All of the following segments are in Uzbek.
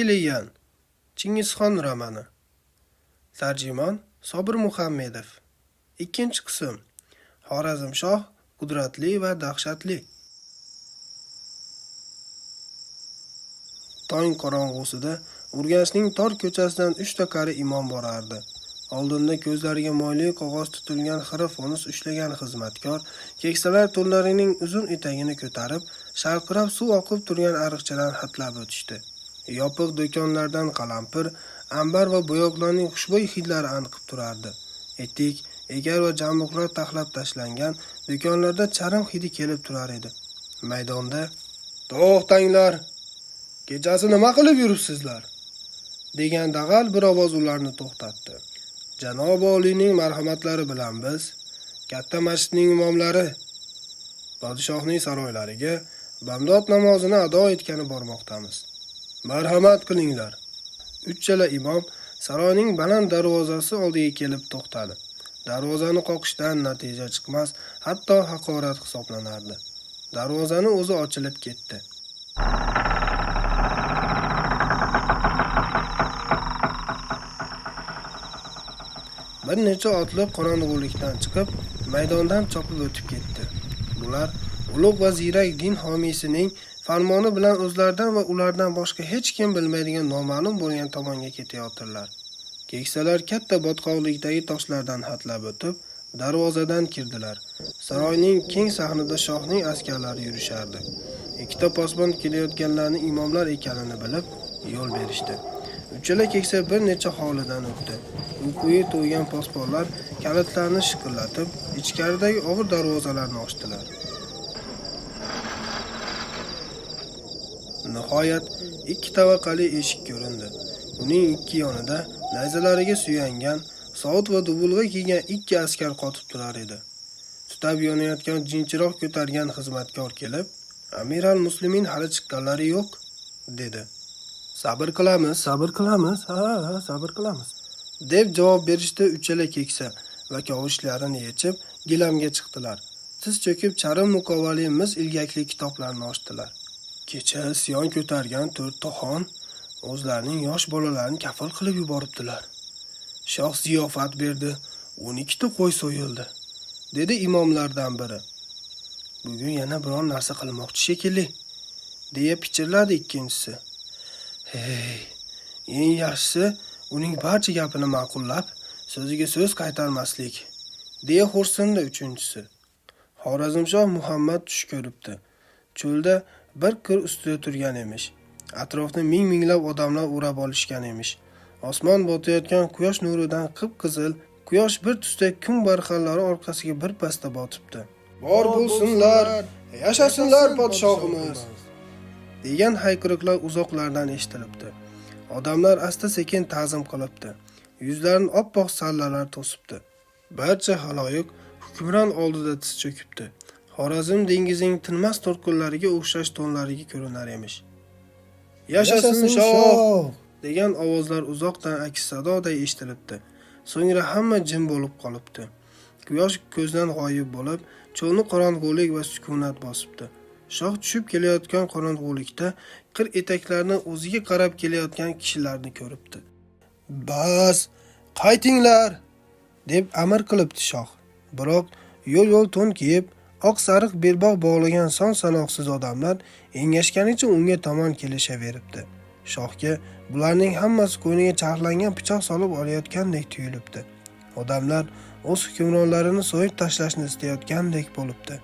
Kilian Chingizxon romani. Tarjimon Sobir Muhammedov. Ikkinchi qism. Xorazmshoh qudratli va dahshatli. Tong qorong'usida Urganchning tor ko'chasidan uchta qari imom borardi. Oldinda ko'zlariga moyli qog'oz tutilgan xira fonus ushlagan xizmatkor, keksalar to'nlarining uzun etagini ko'tarib, sharqirab suv oqib turgan ariqchadan hatlab o'tishdi. Yopiq do'konlardan qalampir, anbar va bo'yoqlarning xushbo'y hidlari anqib turardi. Etik, egar va jambuqlar taxlab tashlangan do'konlarda charm hidi kelib turar edi. Maydonda "To'xtanglar! Kechasi nima qilib yuribsizlar?" degan dag'al bir ovoz ularni to'xtatdi. Janob oliyning marhamatlari bilan biz, katta masjidning imomlari, podshohning saroylariga bamdod namozini ado etgani bormoqdamiz. Marhamat qilinglar. Uchala imom saroyning baland darvozasi oldiga kelib to'xtadi. Darvozani qoqishdan natija chiqmas, hatto haqorat hisoblanardi. Darvozani o'zi ochilib ketdi. Bir necha otliq qorong'ulikdan chiqib, maydondan chopib o'tib ketdi. Bular ulug' va ziyrak din homiysining farmoni bilan o'zlaridan va ulardan boshqa hech kim bilmaydigan noma'lum bo'lgan tomonga ketayotirlar. Keksalar katta botqoqlikdagi toshlardan hatlab o'tib, darvozadan kirdilar. Saroyning keng sahnida shohning askarlari yurishardi. Ikkita posbon kelayotganlarning imomlar ekanini bilib, yo'l berishdi. Uchala keksa bir necha hovlidan o'tdi. Uyquga to'ygan posbonlar kalitlarni shiqillatib, ichkaridagi og'ir darvozalarni ochdilar. Nihoyat ikki tavaqali eshik ko'rindi. Uning ikki yonida nayzalariga suyangan, sovut va dubulg'a kiygan ikki askar qotib turar edi. Tutab yonayotgan jinchiroq ko'targan xizmatkor kelib, "Amir al-Muslimin hali chiqqanlari yo'q", dedi. "Sabr qilamiz, sabr qilamiz, ha, sabr qilamiz", deb javob berishdi uchala keksa va kavushlarini yechib gilamga chiqdilar. Tiz cho'kib charm muqovali mis ilgakli kitoblarni ochdilar. Kecha isyon ko'targan to'rtta xon o'zlarining yosh bolalarini kafil qilib yuboribdilar. Shoh ziyofat berdi, 12 ta qo'y so'yildi, dedi imomlardan biri. Bugun yana biror narsa qilmoqchi shekilli, deya pichirladi ikkinchisi. Hey, eng yaxshisi uning barcha gapini ma'qullab, so'ziga so'z qaytarmaslik, deya xo'rsindi uchinchisi. Xorazmshoh Muhammad tush ko'ribdi. Cho'lda bir qir ustida turgan emish. Atrofni ming-minglab odamlar o'rab olishgan emish. Osmon botayotgan quyosh nuridan qip-qizil, quyosh bir tusda kun barxanlari orqasiga bir pasda botibdi. "Bor bo'lsinlar, yashasinlar podshohimiz!" degan hayqiriqlar uzoqlardan eshitilibdi. Odamlar asta-sekin ta'zim qilibdi. Yuzlarini oppoq sallalar to'sibdi. Barcha xaloyiq hukmron oldida tiz cho'kibdi. Xorazm dengizining tinmas to'lqinlariga o'xshash to'nlariga ko'rinar emish. "Yashasin shoh!" degan ovozlar uzoqdan aks sadoday eshitilibdi. So'ngra hamma jim bo'lib qolibdi. Quyosh ko'zdan g'oyib bo'lib, cho'lni qorong'ulik va sukunat bosibdi. Shoh tushib kelayotgan qorong'ulikda qir etaklarini o'ziga qarab kelayotgan kishilarni ko'ribdi. "Bas, qaytinglar!" deb amr qilibdi shoh. Biroq yo'l-yo'l to'n kiyib, oq sariq belbog' bog'lagan son-sanoqsiz odamlar engashganicha unga tomon kelishaveribdi. Shohga bularning hammasi qo'yniga charxlangan pichoq solib olayotgandek tuyulibdi. Odamlar o'z hukmronlarini so'yib tashlashni istayotgandek bo'libdi.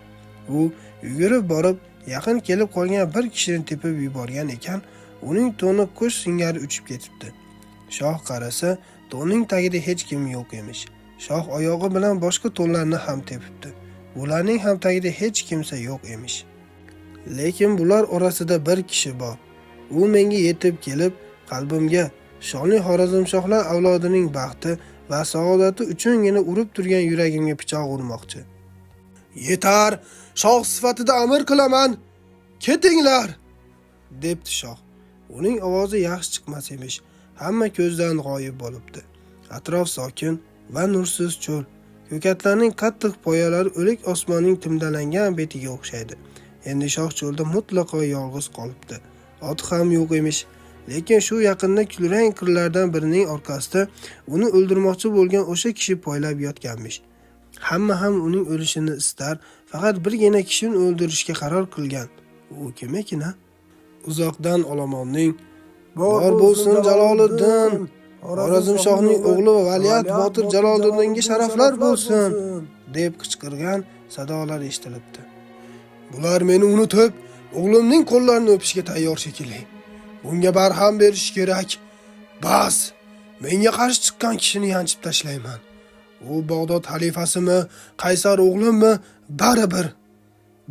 U yugurib borib, yaqin kelib qolgan bir kishini tepib yuborgan ekan, uning to'ni qush singari uchib ketibdi. Shoh qarasa, to'nning tagida hech kim yo'q emish. Shoh oyog'i bilan boshqa to'nlarni ham tepibdi. Ularning ham tagida hech kimsa yo'q emish. Lekin bular orasida bir kishi bor. U menga yetib kelib, qalbimga shonli Xorazmshohlar avlodining baxti va saodati uchungina urib turgan yuragimga pichoq urmoqchi. "Yetar, shoh sifatida amr qilaman, ketinglar!" debdi shoh. Uning ovozi yaxshi chiqmas emish. Hamma ko'zdan g'oyib bo'libdi. Atrof sokin va nursiz cho'l. Ko'katlarning qattiq poyalari o'lik osmonning timdalangan betiga o'xshaydi. Endi shoh cho'lda mutlaqo yolg'iz qolibdi. Oti ham yo'q emish. Lekin shu yaqinda kulrang qirlardan birining orqasida uni o'ldirmoqchi bo'lgan o'sha kishi poylab yotganmish. Hamma ham uning o'lishini istar, faqat birgina kishi uni o'ldirishga qaror qilgan. U kim ekan a? Uzoqdan olomonning "Bor bo'lsin Jaloliddin, Xorazmshohning o'g'li va valiahd botir Jaloliddinga sharaflar bo'lsin!" deb qichqirgan sadolar eshitilibdi. Bular meni unutib, o'g'limning qo'llarini o'pishga tayyor shekilli. Bunga barham berish kerak. Bas, menga qarshi chiqqan kishini yanchib tashlayman. U Bag'dod xalifasimi, qaysar o'g'limmi, baribir.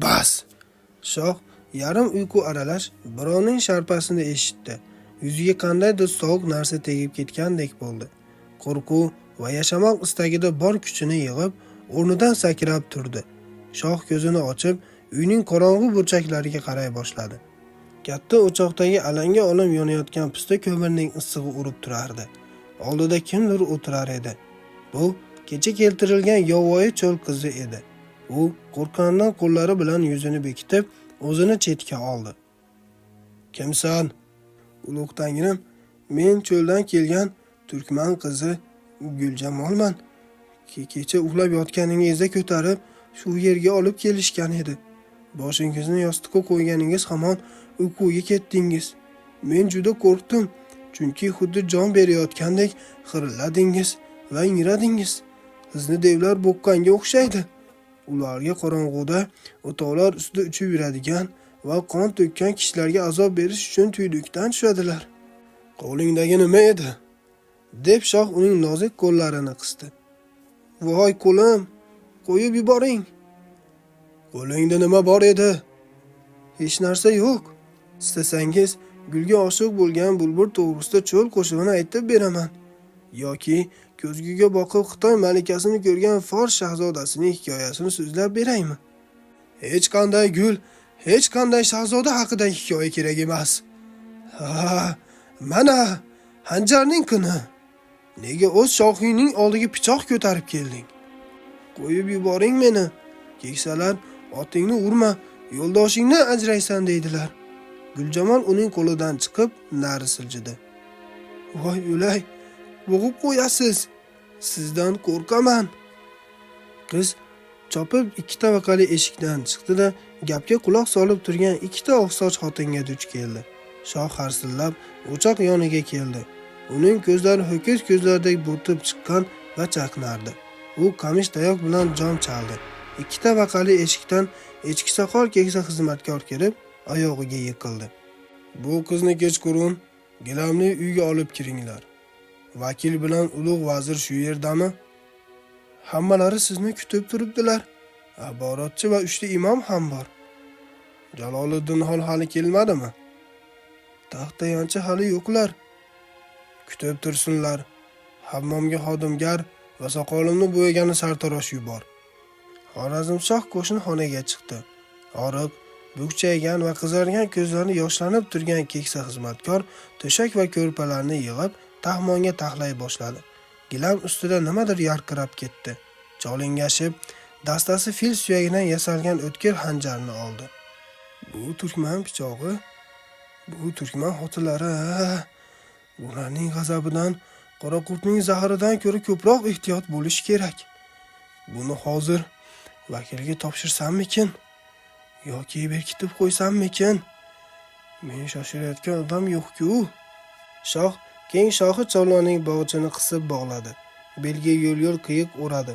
Bas. Shoh yarim uyqu aralash birovning sharpasini eshitdi. Yuziga qandaydir sovuq narsa tegib ketgandek bo'ldi. Qo'rquv va yashamoq istagida bor kuchini yig'ib, o'rnidan sakrab turdi. Shoh ko'zini ochib, uyning qorong'u burchaklariga qaray boshladi. Katta o'choqdagi alanga olib yonayotgan pista ko'mirning issig'i urib turardi. Oldida kimdir o'tirar edi. Bu kecha keltirilgan yovvoyi cho'l qizi edi. U qo'rqqanidan qo'llari bilan yuzini bekitib, o'zini chetga oldi. "Kimsan?" "Ulug' tangrim, men cho'ldan kelgan turkman qizi Guljamolman. Kecha uxlab yotganingizda ko'tarib shu yerga olib kelishgan edi. Boshingizni yostiqqa qo'yganingiz hamon uyquga ketdingiz. Men juda qo'rqdim, chunki xuddi jon berayotgandek xirilladingiz va ingradingiz. Sizni devlar boqqanga o'xshaydi. Ularga qorong'uda o'tovlar ustida uchib yuradigan va qon to'kkan kishilarga azob berish uchun tuynuqdan tushadilar. Qo'lingdagi nima edi?" deb shoh uning nozik qo'llarini qisdi. "Voy qo'lim, qo'yib yuboring." "Qo'lingda nima bor edi?" "Hech narsa yo'q. Istasangiz gulga oshiq bo'lgan bulbul to'g'risida cho'l qo'shig'ini aytib beraman yoki ko'zguga boqib Xitoy malikasini ko'rgan fors shahzodasining hikoyasini so'zlab beraymi?" "Hech qanday gul, hech qanday shahzoda haqidagi hikoya kerak emas. Ha, mana hanjarning qini. Nega o'z shohingning oldiga pichoq ko'tarib kelding? Qo'yib yuboring meni. Keksalar otingni urma, yo'ldoshingdan ajraysan deydilar." Guljamol uning qo'lidan chiqib nari siljidi. "Voy o'lay, bo'g'ib qo'yasiz. Sizdan qo'rqaman." Qiz chopib ikki tavaqali eshikdan chiqdi-da, gapga quloq solib turgan ikkita oqsoch xotinga duch keldi. Shoh harsillab o'choq yoniga keldi. Uning ko'zlari ho'kiz ko'zlaridek bo'rtib chiqqan va chaqnardi. U qamish tayoq bilan jom chaldi. Ikki tavaqali eshikdan echkisoqol keksa xizmatkor kirib, oyog'iga yiqildi. "Bu qizni kechqurun gilamli uyga olib kiringlar. Vakil bilan ulug' vazir shu yerdami? Hammalari sizni kutib turibdilar. Aborotchi va uchta imom ham bor. Jaloliddin xon hali kelmadimi? Taxtayanchi hali yo'qlar. Kutib tursinlar. Hammomga xodimgar va soqolimni bo'yagani sartarosh yubor." Xorazmshoh qo'shinxonaga chiqdi. Oriq, bukchaygan va qizargan ko'zlari yoshlanib turgan keksa xizmatkor to'shak va ko'rpalarni yig'ib taxmonga taxlay boshladi. Gilam ustida nimadir yarqirab ketdi. Cholingashib, dastasi fil suyagidan yasalgan o'tkir hanjarni oldi. Bu turkman pichog'i, bu turkman xotinlari, ularning g'azabidan qoraqurtning zahridan ko'ra ko'proq ehtiyot bo'lish kerak. Buni hozir vakilga topshirsammikin yoki berkitib qo'ysammikin? Men shoshilayotgan odam yo'q-ku. Shoh keng shoxi chovlonning bog'ichini qisib bog'ladi. Belga yo'l-yo'l qiyiq o'radi.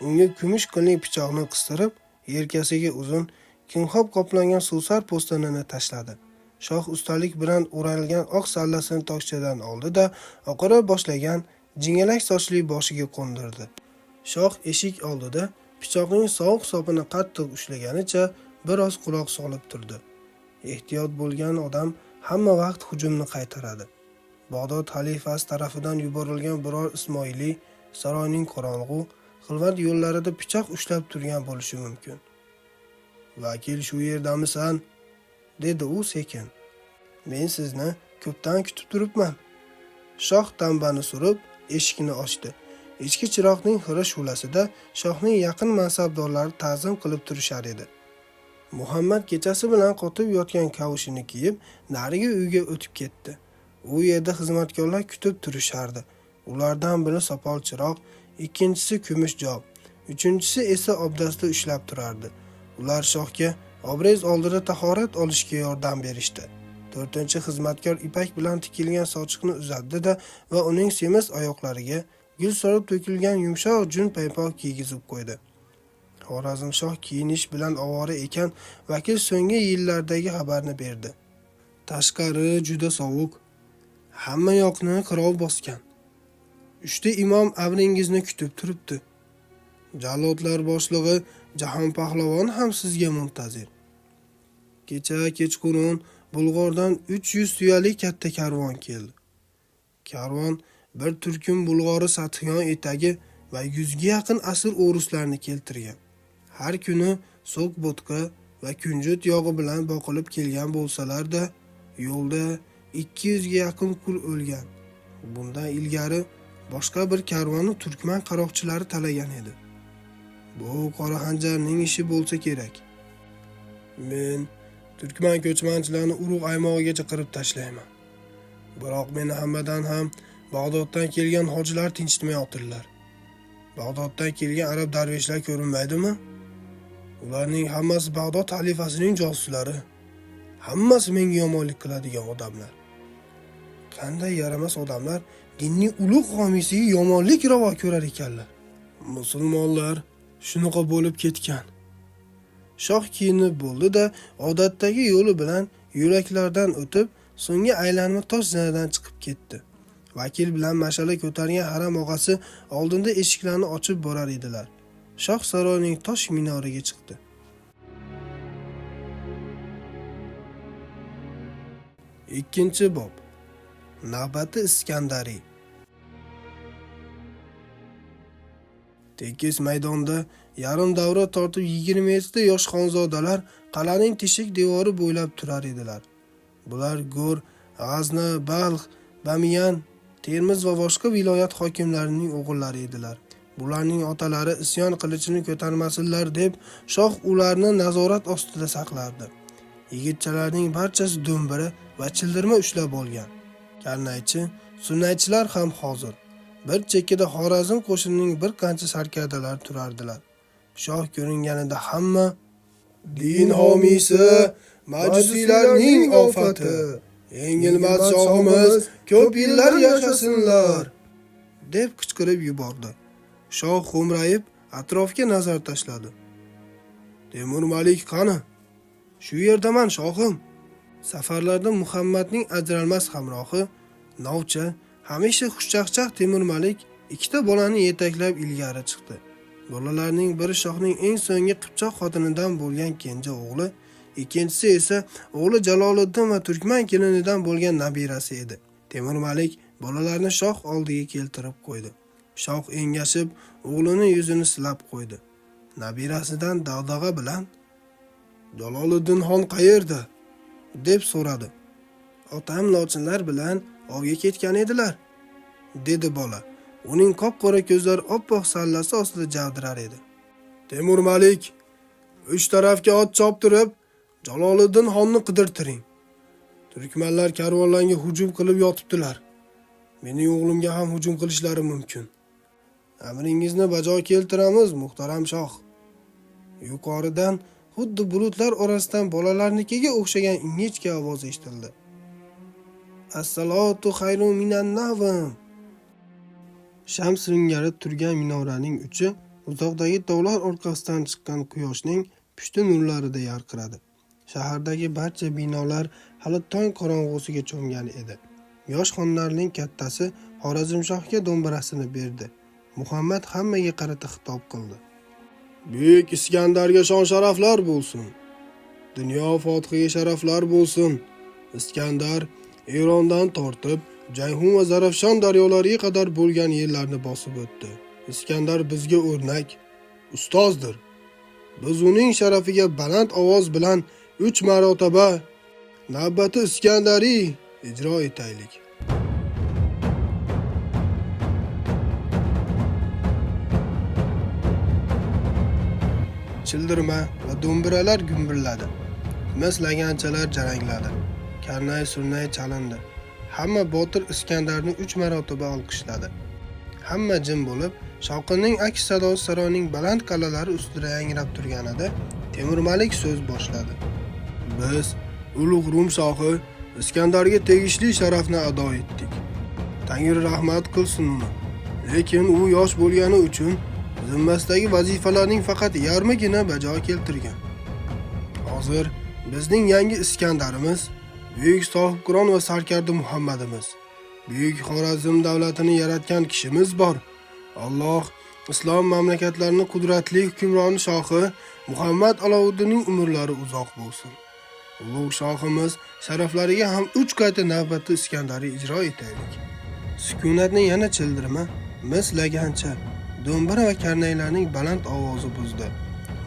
Unga kumush qinli pichoqni qistirib, yelkasiga uzun, kimxob qoplangan suvsar po'stinini tashladi. Shoh ustalik bilan o'ralgan oq sallasini tokchadan oldi-da, oqara boshlagan jingalak sochli boshiga qo'ndirdi. Shoh eshik oldida pichoqning sovuq sopini qattiq ushlaganicha biroz quloq solib turdi. Ehtiyot bo'lgan odam hamma vaqt hujumni qaytaradi. Bag'dod xalifasi tarafidan yuborilgan biror ismoiliy saroyning qorong'u, xilvat yo'llarida pichoq ushlab turgan bo'lishi mumkin. "Vakil, shu yerdamisan?" dedi u sekin. "Men sizni ko'pdan kutib turibman." Shoh tambani surib, eshikni ochdi. Echki chiroqning xira shu'lasida shohning yaqin mansabdorlari ta'zim qilib turishar edi. Muhammad kechasi bilan qotib yotgan kavushini kiyib, narigi uyga o'tib ketdi. U yerda xizmatkorlar kutib turishardi. Ulardan biri sopol chiroq, ikkinchisi kumush job, uchinchisi esa obdasta ushlab turardi. Ular shohga obrez oldida tahorat olishga yordam berishdi. To'rtinchi xizmatkor ipak bilan tikilgan sochiqni uzatdi-da va uning semiz oyoqlariga gul solib to'kilgan yumshoq jun paypoq kiygizib qo'ydi. Xorazmshoh kiyinish bilan ovora ekan, vakil so'nggi yillardagi xabarni berdi. Tashqari juda sovuq. Hamma yoqni qirov bosgan. 3 ta imom amringizni kutib turibdi. Jallodlar boshlig'i Jahon Pahlavon ham sizga muntazir. Kecha kechqurun Bulg'ordan 300 tuyali katta karvon keldi. Karvon bir turkum bulg'ori sathiyon etagi va 100 ga yaqin asir o'rislarni keltirgan. Har kuni so'q bo'tqa va kunjut yog'i bilan boqilib kelgan bo'lsalar-da, yo'lda 200 ga yaqin qul o'lgan. Bundan ilgari boshqa bir karvonni turkman qaroqchilari talagan edi. Bu qora xanjarning ishi bo'lsa kerak. Men turkman ko'chmanchilarni urug' aymog'igacha qirib tashlayman. Biroq meni hammadan ham Bag'doddan kelgan hojilar tinchitmayotirlar. Bag'doddan kelgan arab darveshlar ko'rinmaydimi? Ularning hammasi Bag'dod xalifasining josuslari. Hammasi menga yomonlik qiladigan odamlar. Qanday yaramas odamlar dinning ulug' homiysiga yomonlik ravo ko'rar ekanlar. Musulmonlar shunaqa bo'lib ketgan. Shoh kiyinib bo'ldi-da, odatdagi yo'li bilan yo'laklardan o'tib, so'nggi aylanma tosh zinadan chiqib ketdi. Vakil bilan mash'ala ko'targan haram og'asi oldinda eshiklarni ochib borar edilar. Shoh saroyning tosh minoriga chiqdi. 2-bob. Navbati Iskandariy. Tekis maydonda yarim davra tortib 27 ta yosh xonzodalar qal'aning teshik devori bo'ylab turar edilar. Bular Go'r, G'azna, Balx, Bamiyan, Termiz va boshqa viloyat hokimlarining o'g'illari edilar. Bularning otalari isyon qilichini ko'tarmasinlar deb shoh ularni nazorat ostida saqlardi. Yigitchalarning barchasi do'mbira va childirma ushlab olgan. Karnaychi, sunnaychilar ham hozir. Bir chekkada Xorazm qo'shinining bir qancha sarkardalari turardilar. Shoh ko'ringanida hamma din homiysi, majusiylarning ofati, yengilmas shohimiz ko'p yillar yashasinlar, deb qichqirib yubordi. Shoh xo'mrayib atrofga nazar tashladi. Temur Malik qani? Shu yerdaman shohim. Safarlarda Muhammadning ajralmas hamrohi novcha, hamisha xushchaqchaq Temur Malik ikkita bolani yetaklab ilgari chiqdi. Bolalarning biri shohning eng so'nggi qipchoq xotinidan bo'lgan kenja o'g'li, ikkinchisi esa o'g'li Jaloliddin va turkman kelinidan bo'lgan nabirasi edi. Temur Malik bolalarni shoh oldiga keltirib qo'ydi. Shoh engashib o'g'lini yuzini silab qo'ydi. Nabirasidan dag'dag'a bilan "Jaloliddin xon qayerda?" deb so'radi. "Otam lochinlar bilan ovga ketgan edilar", dedi bola. Uning qop-qora ko'zlari oppoq sallasi ostida javdirar edi. "Temur Malik, uch tarafga ot choptirib, Jaloliddin xonni qidirtiring. Turkmanlar karvonlarga hujum qilib yotibdilar. Mening o'g'limga ham hujum qilishlari mumkin. Amringizni bajo keltiramiz, muhtaram shoh." Yuqoridan xuddi bulutlar orasidan bolalarnikiga o'xshagan ingichka ovoz eshitildi. "As-salatu xayrun minan nawm." Sham singari turgan minoraning uchi uzoqdagi tog'lar orqasidan chiqqan quyoshning pushti nurlarida yarqiradi. Shahardagi barcha binolar hali tong qorong'usiga cho'mgan edi. Yosh xonlarning kattasi Xorazmshohga do'mbirasini berdi. Muhammad hammaga qarata xitob qildi. "Buyuk Iskandarga shon-sharaflar bo'lsin. Dunyo fotihiga sharaflar bo'lsin. Iskandar Erondan tortib Jayhun va Zarafshon daryolariga qadar bo'lgan yerlarni bosib o'tdi. Iskandar bizga o'rnak, ustozdir. Biz uning sharafiga baland ovoz bilan 3 marotaba navbati Iskandariy ijro etaylik." Childirma va do'mbiralar gumburladi. Mis laganchalar jarangladi. Karnay-surnay chalindi. Hamma botir Iskandarni 3 marotaba olqishladi. Hamma jim bo'lib, shovqinning aks sadosi saroyning baland qal'alari ustida yangrab turganida Temur Malik so'z boshladi. Biz ulug' Rum shohi Iskandarga tegishli sharafni ado etdik. Tangri rahmat qilsin uni. Lekin u yosh bo'lgani uchun zimmasidagi vazifalarning faqat yarmigina bajo keltirgan. Hozir bizning yangi Iskandarimiz, buyuk sohibqiron va sarkarda Muhammadimiz, buyuk Xorazm davlatini yaratgan kishimiz bor. Alloh islom mamlakatlarini qudratli hukmroni shohi Muhammad Alovuddinning umrlari uzoq bo'lsin. Ulug' shohimiz sharaflariga ham 3 qayta navbatda Iskandariy ijro etaylik. Sukunatni yana childirma, mis lagancha, do'mbira va karnaylarning baland ovozi buzdi.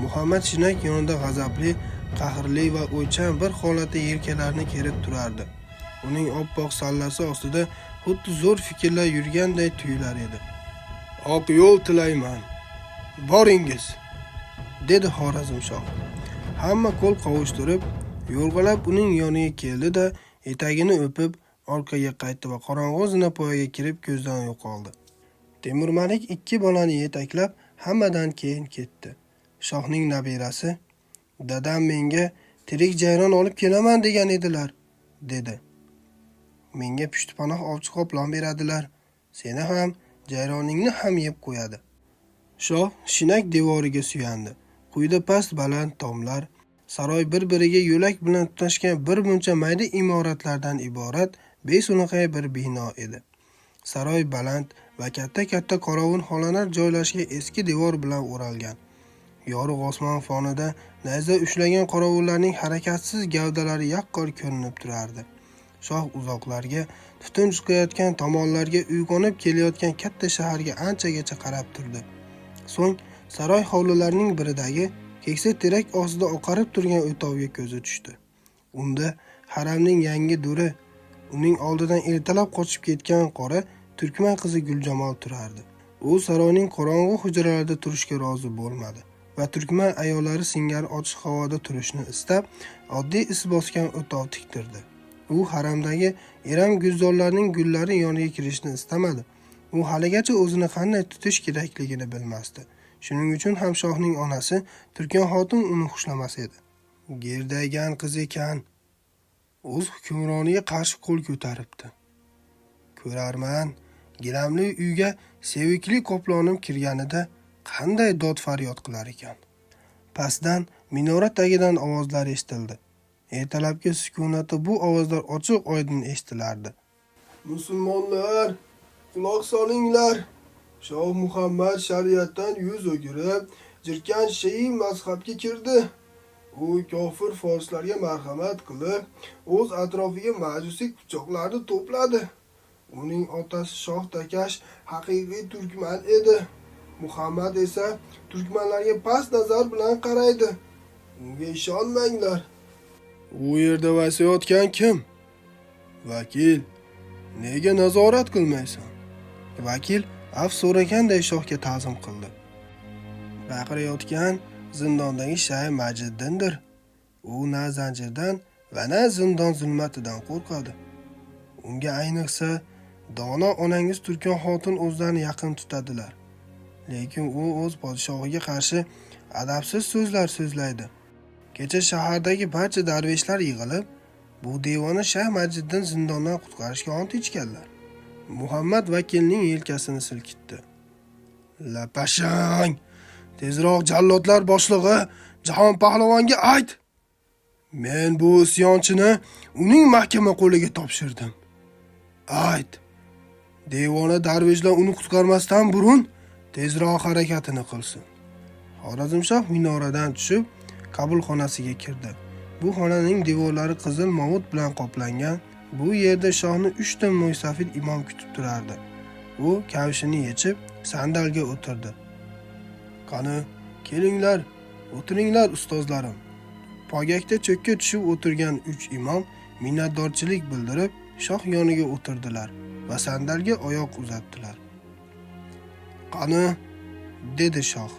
Muhammad Shinak yonida g'azabli, qahrli va o'ychan bir holatda yelkalarini kerib turardi. Uning oppoq sallasi ostida xuddi zo'r fikrlar yurganday tuyular edi. Oq yo'l tilayman. Boringiz, dedi Xorazmshoh. Hamma qo'l qovushtirib, yo'rg'alab uning yoniga keldi-da, etagini o'pib, orqaga qaytdi va qorong'u zinapoyaga kirib ko'zdan yo'qoldi. Temur Malik 2 bolani yetaklab hammadan keyin ketdi. Shohning nabirasi: "Dadam menga tirik jayron olib kelaman degan edilar", dedi. "Menga pushtipanoh ovchi qoplon beradilar. Seni ham, jayroningni ham yeb qo'yadi." Shoh shinak devoriga suyandi. Quyida past baland tomlar, saroy bir-biriga yo'lak bilan tutashgan bir muncha mayda imoratlardan iborat beso'naqay bir bino edi. Saroy baland va katta-katta qorovulxonalar joylashgan eski devor bilan o'ralgan. Yorug' osmon fonida nayza ushlagan qorovullarning harakatsiz gavdalari yaqqol ko'rinib turardi. Shoh uzoqlarga, tutun chiqayotgan tomonlarga uyg'onib kelayotgan katta shaharga anchagacha qarab turdi. So'ng saroy hovlilarining biridagi keksa terak ostida oqarib turgan o'tovga ko'zi tushdi. Unda haramning yangi duri, uning oldidan ertalab qochib ketgan qora turkman qizi Guljamol turardi. U saroyning qorong'u hujralarida turishga rozi bo'lmadi va turkman ayollari singari ochiq havoda turishni istab, oddiy is bosgan o'tov tiktirdi. U haramdagi eram gulzorlarning gullari yoniga kirishni istamadi. U haligacha o'zini qanday tutish kerakligini bilmasdi. Shuning uchun ham shohning onasi Turkan xotin uni xushlamas edi. Gerdaygan qiz ekan, o'z hukmroniga qarshi qo'l ko'taribdi. Ko'rarman, gilamli uyga sevikli qoplonim kirganida qanday dod faryod qilar ekan. Pastdan minora tagidan ovozlar eshitildi. Ertalabki sukunatda bu ovozlar ochiq oydin eshitilardi. Musulmonlar, quloq solinglar. Shoh Muhammad shariatdan yuz o'girib, jirkan shii mazhabga kirdi. U kofir forslarga marhamat qilib, o'z atrofiga majusiy qipchoqlarni to'pladi. Uning otasi Shoh Takash haqiqiy turkman edi. Muhammad esa turkmanlarga past nazar bilan qaraydi. Unga ishonmanglar. U yerda vasayotgan kim? Vakil, nega nazorat qilmaysan? Vakil af so'raganday shohga ta'zim qildi. Baqirayotgan zindondagi Shayx Majiddindir. U na zanjirdan va na zindon zulmatidan qo'rqadi. Unga ayniqsa dono onangiz Turkon xotin o'zlarini yaqin tutadilar. Lekin u o'z podshohiga qarshi adabsiz so'zlar so'zlaydi. Kecha shahardagi barcha darveshlar yig'ilib, bu devona Shayx Majiddin zindondan qutqarishga ont ichganlar. Muhammad vakilning yelkasini silkitdi. Lapashang! Tezroq jallodlar boshlig'i Jahon pahlavonga ayt. Men bu isyonchini uning mahkama qo'liga topshirdim. Ayt. Devona darveshlar uni qutqarmasdan burun tezroq harakatini qilsin. Xorazmshoh minoradan tushib, qabulxonasiga kirdi. Bu xonaning devorlari qizil movut bilan qoplangan. Bu yerda shohni 3 ta mo'ysafid imom kutib turardi. U kavshini yechib, sandalga o'tirdi. Qani, kelinglar, o'tiringlar ustozlarim. Pogakda cho'kka tushib o'tirgan 3 imom minnatdorchilik bildirib, shoh yoniga o'tirdilar va sandalga oyoq uzatdilar. Qani, dedi shoh,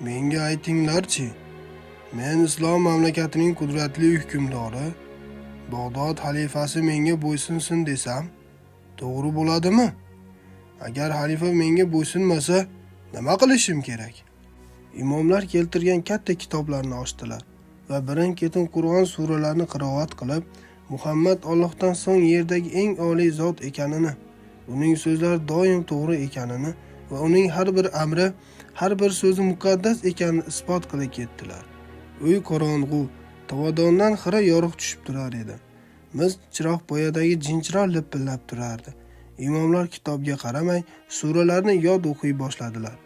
menga aytinglarchi, men islom mamlakatining qudratli hukmdori, Bag'dod xalifasi menga bo'ysunsin desam, To'g'ri bo'ladimi? Agar xalifa menga bo'ysunmasa, nima qilishim kerak? Imomlar keltirgan katta kitoblarni ochdilar va birin-ketin Qur'on suralarini qiroat qilib, Muhammad Allohdan so'ng yerdagi eng oliy zot ekanini, uning so'zlari doim to'g'ri ekanini va uning har bir amri, har bir so'zi muqaddas ekanini isbot qilib ketdilar. Uy qorong'u, tovadondan xira yorug' tushib turar edi. Mis chiroq poyadagi jinchiroq lipillab turardi. Imomlar kitobga qaramay suralarni yod o'qiy boshladilar.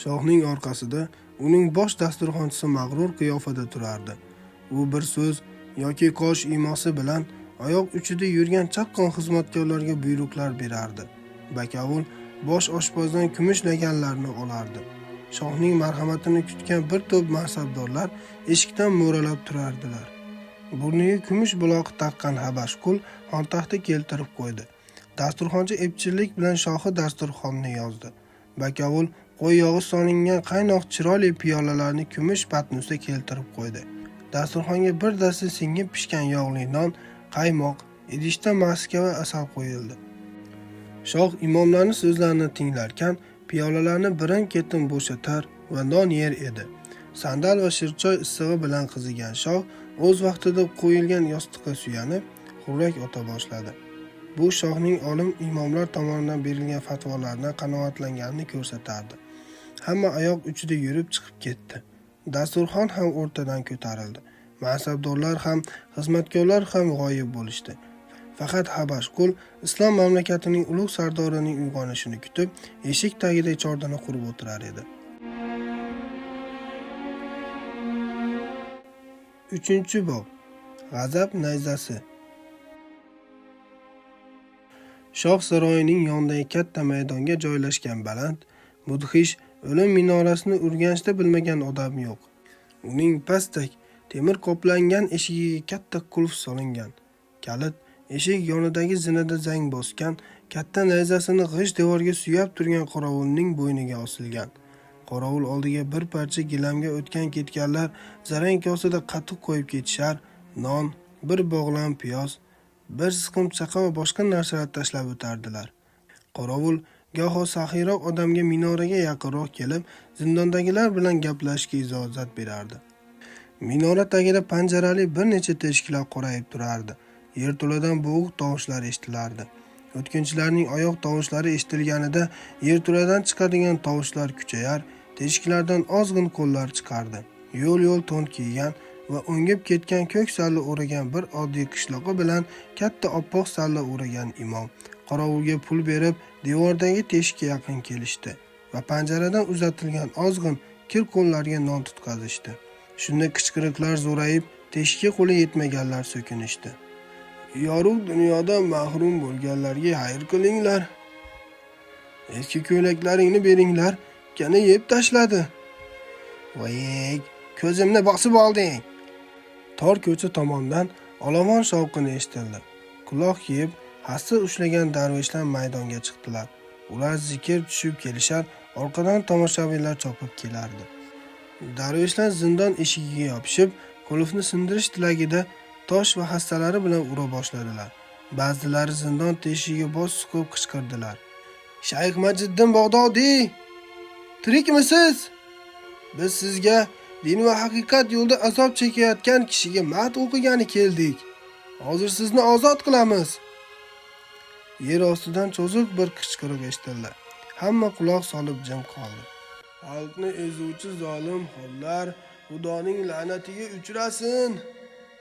Shohning orqasida uning bosh dasturxonchisi mag'rur qiyofada turardi. U bir so'z yoki qosh imosi bilan oyoq uchida yurgan chaqqon xizmatkorlarga buyruqlar berardi. Bakovul bosh oshpazdan kumush laganlarni olardi. Shohning marhamatini kutgan bir to'p mansabdorlar eshikdan mo'ralab turardilar. Burniga kumush buloqi taqqan habash qul xontaxta keltirib qo'ydi. Dasturxonchi epchillik bilan shohi dasturxonni yozdi. Bakovul qo'y yog'i solingan qaynoq chiroyli piyolalarni kumush patnusda keltirib qo'ydi. Dasturxonga bir dasta singib pishgan yog'li non, qaymoq, idishda maska va asal qo'yildi. Shoh imomlarning so'zlarini tinglarkan, piyolalarni birin-ketin bo'shatar va non yer edi. Sandal va shirchoy issig'i bilan qizigan shoh o'z vaqtida qo'yilgan yostiqqa suyanib, xurrak ota boshladi. Bu shohning olim imomlar tomonidan berilgan fatvolardan qanoatlanganini ko'rsatardi. Hamma oyoq uchida yurib chiqib ketdi. Dasturxon ham o'rtadan ko'tarildi. Mansabdorlar ham, xizmatkorlar ham g'oyib bo'lishdi. Faqat habash qul islom mamlakatining ulug' sardorining uyg'onishini kutib, eshik tagida chordana qurib o'tirar edi. 3-bob. G'azab nayzasi. Shoh saroyining yonidagi katta maydonga joylashgan baland, mudhish o'lim minorasini Urganchda bilmagan odam yo'q. Uning pastak, temir qoplangan eshigiga katta qulf solingan. Kalit eshik yonidagi zinada zang bosgan, katta nayzasini g'isht devorga suyab turgan qorovulning bo'yniga osilgan. Qorovul oldiga bir parcha gilamga o'tgan-ketganlar zarang kosada qatiq qo'yib ketishar, non, bir bog'lam piyoz, bir siqim chaqa va boshqa narsalar tashlab o'tardilar. Qorovul goho saxiyroq odamga minoraga yaqinroq kelib, zindondagilar bilan gaplashishga ijozat berardi. Minora tagida panjarali bir necha teshiklar qorayib turardi. Yerto'ladan bo'g'iq tovushlar eshitilardi. O'tkinchilarning oyoq tovushlari eshitilganida yerto'ladan chiqadigan tovushlar kuchayar, teshiklardan ozg'in qo'llar chiqardi. Yo'l-yo'l to'n kiygan va o'ngib ketgan ko'k salla o'ragan bir oddiy qishloqi bilan katta oppoq salla o'ragan imom qorovulga pul berib, devordagi teshikka yaqin kelishdi va panjaradan uzatilgan ozg'in kir qo'llarga non tutqazishdi. Shunda qichqiriqlar zo'rayib, teshikka qo'li yetmaganlar so'kinishdi. Yorug' dunyodan mahrum bo'lganlarga xayr qilinglar. Eski ko'ylaklaringni beringlar, kana yeb tashladi. Voy, ko'zimni bosib olding. Tor ko'cha tomondan olomon shovqini eshitildi. Quloq kiyib, hassa ushlagan darveshlar maydonga chiqdilar. Ular zikr tushib kelishar, orqadan tomoshabinlar chopib kelardi. Darveshlar zindon eshigiga yopishib, qulfni sindirish tilagida tosh va hassalari bilan ura boshladilar. Ba'zilari zindon teshigiga bosh suqib qichqirdilar. Shayx Majiddin Bag'dodiy, tirikmisiz? Biz sizga din va haqiqat yo'lida azob chekayotgan kishiga mat o'qigani keldik. Hozir sizni ozod qilamiz. Yer ostidan cho'ziq bir qichqiriq eshitildi. Hamma quloq solib jim qoldi. Xalqni ezuvchi zolim xonlar Xudoning la'natiga uchrasin.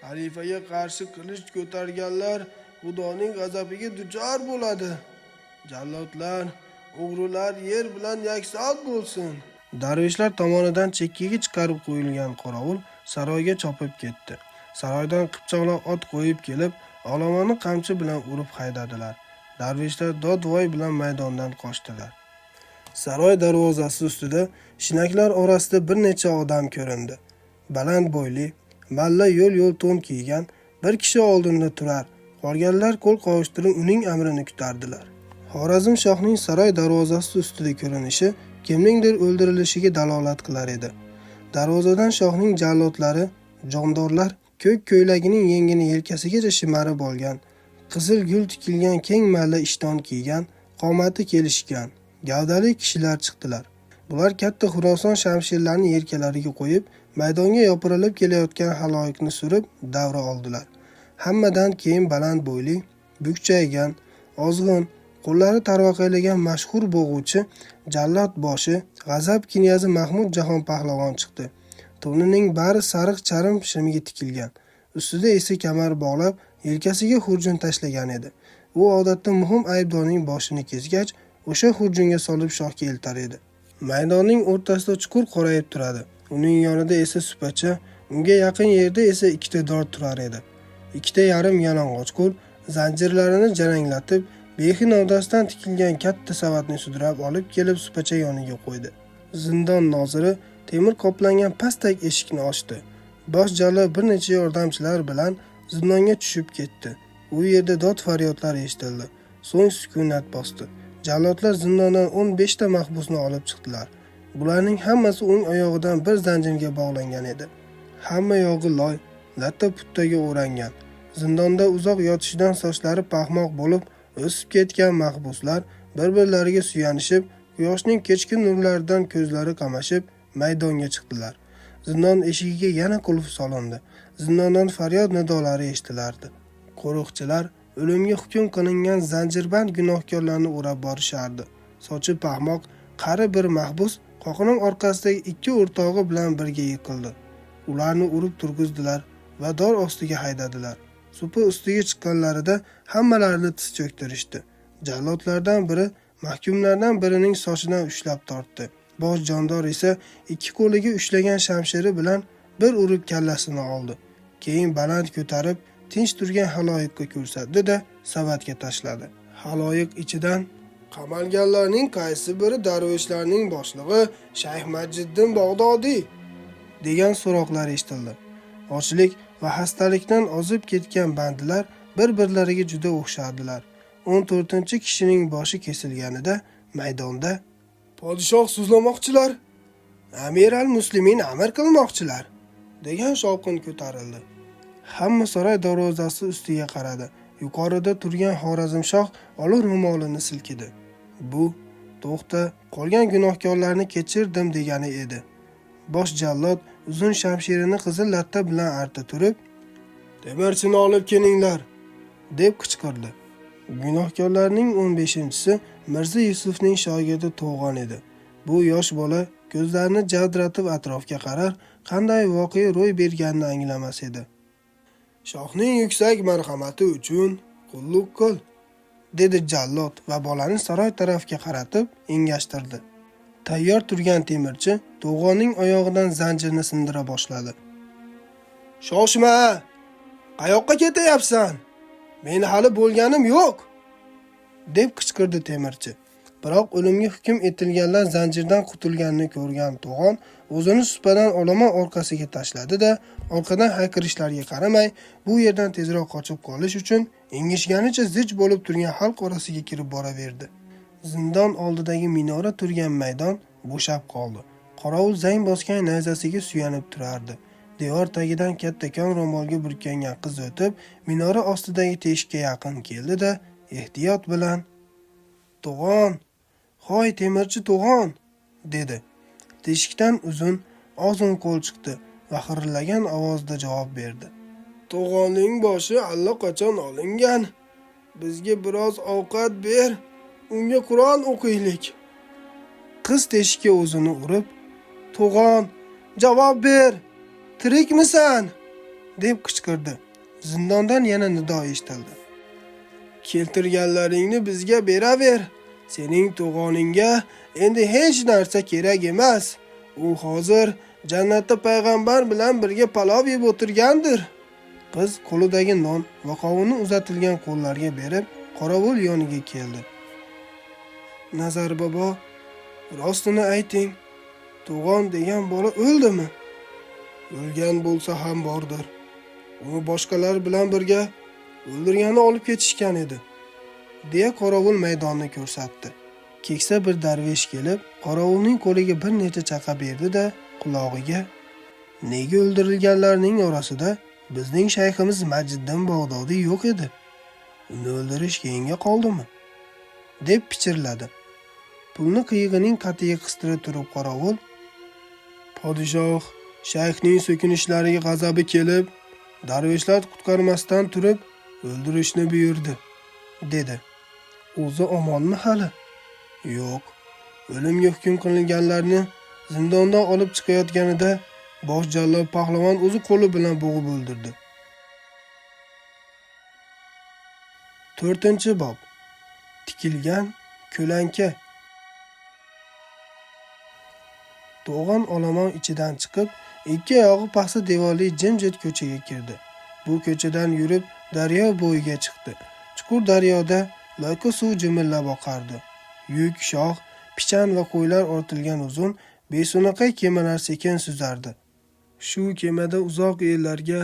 Xalifaga qarshi qilich ko'targanlar Xudoning g'azabiga duchor bo'ladi. Jallodlar, o'g'rilar yer bilan yakson bo'lsin. Darveshlar tomonidan chekkaga chiqarib qo'yilgan qorovul saroyga chopib ketdi. Saroydan qipchoqlar ot qo'yib kelib, olomonni qamchi bilan urib haydadilar. Darveshlar dod-voy bilan maydondan qochdilar. Saroy darvozasi ustida shinaklar orasida bir necha odam ko'rindi. Baland bo'yli, malla yo'l-yo'l to'n kiygan bir kishi oldinda turar, qolganlar qo'l qovushtirib uning amrini kutardilar. Xorazm shohning saroy darvozasi ustida ko'rinishi kimningdir o'ldirilishiga dalolat qilar edi. Darvozadan shohning jallodlari, jondorlar ko'k ko'ylagining yengini yelkasigacha shimarib olgan, Qizil gul tikilgan keng malla ishton kiygan, qomati kelishgan, gavdali kishilar chiqdilar. Bular katta Xuroson shamshirlarini yelkalariga qo'yib, maydonga yopirilib kelayotgan xaloyiqni surib davra oldilar. Hammadan keyin baland bo'yli, bukchaygan, ozg'in, qo'llari tarvaqaylagan mashhur bo'g'uvchi jallod boshi g'azab knyazi Mahmud Jahon pahlavon chiqdi. To'nining bari sariq charm shimiga tikilgan, ustida esa kamar bog'lab, yelkasiga xurjun tashlagan edi. U odatda muhim aybdorning boshini kesgach, o'sha xurjunga solib shohga eltar edi. Maydonning o'rtasida chuqur qorayib turadi. Uning yonida esa supacha, unga yaqin yerda esa ikkita dor turar edi. Ikkita yarim yalang'och qo'l zanjirlarini jaranglatib, bexi novdasidan tikilgan katta savatni sudrab olib kelib supacha yoniga qo'ydi. Zindon noziri temir qoplangan pastak eshikni ochdi. Bosh jallod bir necha yordamchilar bilan zindonga tushib ketdi. U yerda dod faryodlar eshitildi. So'ng sukunat bosdi. Jallodlar zindondan 15 ta mahbusni olib chiqdilar. Bularning hammasi o'ng oyog'idan bir zanjirga bog'langan edi. Hamma yog'i loy, latta-puttaga o'rangan. Zindonda uzoq yotishidan sochlari paxmoq bo'lib o'sib ketgan mahbuslar bir-birlariga suyanishib, quyoshning kechki nurlaridan ko'zlari qamashib maydonga chiqdilar. Zindon eshigiga yana qulf solindi. Zindondan faryod nidolari eshitilardi. Qo'riqchilar o'limga hukm qilingan zanjirband gunohkorlarni o'rab borishardi. Sochi paxmoq qari bir mahbus qoqinin orqasidagi ikki o'rtog'i bilan birga yiqildi. Ularni urib turg'izdilar va dor ostiga haydadilar. Supa ustiga chiqqanlarida hammalarini tiz cho'ktirishdi. Jallodlardan biri mahkumlardan birining sochidan ushlab tortdi. Bosh jondor esa ikki qo'liga ushlagan shamshiri bilan bir urib kallasini oldi. Keyin baland ko'tarib tinch turgan xaloyiqqa ko'rsatdi-da, savatga tashladi. Xaloyiq ichidan qamalganlarning qaysi biri darveshlarning boshlig'i Shayx Majdiddin Bag'dodiy degan so'roqlar eshitildi. Ochlik va xastalikdan ozib ketgan bandilar bir-birlariga juda o'xshardilar. 14-kishining boshi kesilganida maydonda podshoh so'zlamoqchilar, Amir al-Muslimin amr qilmoqchilar degan shovqin ko'tarildi. Hamma saroy darvozasi ustiga qaradi. Yuqorida turgan Xorazmshoh ola ro'molini silkidi. Bu to'xta, qolgan gunohkorlarni kechirdim degani edi. Bosh jallod uzun shamshirini qizil latta bilan arta turib, "Temirchini olib kelinglar" deb qichqirdi. Gunohkorlarning 15-chisi Mirzo Yusufning shogirdi To'g'on edi. Bu yosh bola ko'zlarini javdiratib atrofga qarar, qanday voqea ro'y berganini anglamas edi. "Shohning yuksak marhamati uchun qulluq qil", dedi jallod va bolani saroy tarafga qaratib engashtirdi. Tayyor turgan temirchi To'g'onning oyog'idan zanjirni sindira boshladi. "Shoshma! Qayoqqa ketyapsan? Men hali bo'lganim yo'q!" deb qichqirdi temirchi. Biroq o'limga hukm etilganlar zanjirdan qutulganini ko'rgan To'g'on o'zini supadan olomon orqasiga tashladi-da, orqadan hayqirishlarga qaramay, bu yerdan tezroq qochib qolish uchun engishganicha zich bo'lib turgan xalq orasiga kirib boraverdi. Zindon oldidagi minora turgan maydon bo'shab qoldi. Qorovul zang bosgan nayzasiga suyanib turardi. Devor tagidan kattakon ro'molga burkangan qiz o'tib, minora ostidagi teshikka yaqin keldi-da, ehtiyot bilan "To'g'on, hoy temirchi To'g'on" dedi. Teshikdan uzun, ozg'in qo'l chiqdi va xirillagan ovozda javob berdi. "To'g'onning boshi allaqachon olingan. Bizga biroz ovqat ber, unga Qur'on o'qiylik." Qiz teshikka o'zini urib, "To'g'on, javob ber! Tirikmisan?" deb qichqirdi. Zindondan yana nido eshitildi. "Keltirganlaringni bizga beraver. Sening to'g'oningga endi hech narsa kerak emas. U hozir jannatda payg'ambar bilan birga palov yeb o'tirgandir." Qiz qo'lidagi non va qovunni uzatilgan qo'llarga berib, qorovul yoniga keldi. "Nazar bobo, rostini ayting, To'g'on degan bola o'ldimi?" "O'lgan bo'lsa ham bordir. Uni boshqalar bilan birga o'ldirgani olib ketishgan edi", deya qorovul maydonni ko'rsatdi. Keksa bir darvesh kelib, qorovulning qo'liga bir necha chaqa berdi-da, qulog'iga: "Nega o'ldirilganlarning orasida bizning shayximiz Majdiddin Bag'dodiy yo'q edi? Uni o'ldirish keyinga qoldimi?" deb pichirladi. Pulni qiyig'ining qatiga qistirib turib qorovul podshoh shayxning so'kinishlariga g'azabi kelib, darveshlar qutqarmasdan turib o'ldirishni buyurdi, dedi. O'zi omonmi hali? Yo'q. O'limga hukm qilinganlarni zindondan olib chiqayotganida bosh jallod pahlavon o'zi qo'li bilan bo'g'ib o'ldirdi. 4-bob. Tikilgan ko'lanka. To'g'on olomon ichidan chiqib, ikki oyog'i paxsa devorli jimjit ko'chaga kirdi. Bu ko'chadan yurib daryo bo'yiga chiqdi. Chuqur daryoda loyqa suv jimillab oqardi. Yuk, shox, pichan va qo'ylar ortilgan uzun, beso'naqay kemalar sekin suzardi. Shu kemada uzoq yerlarga,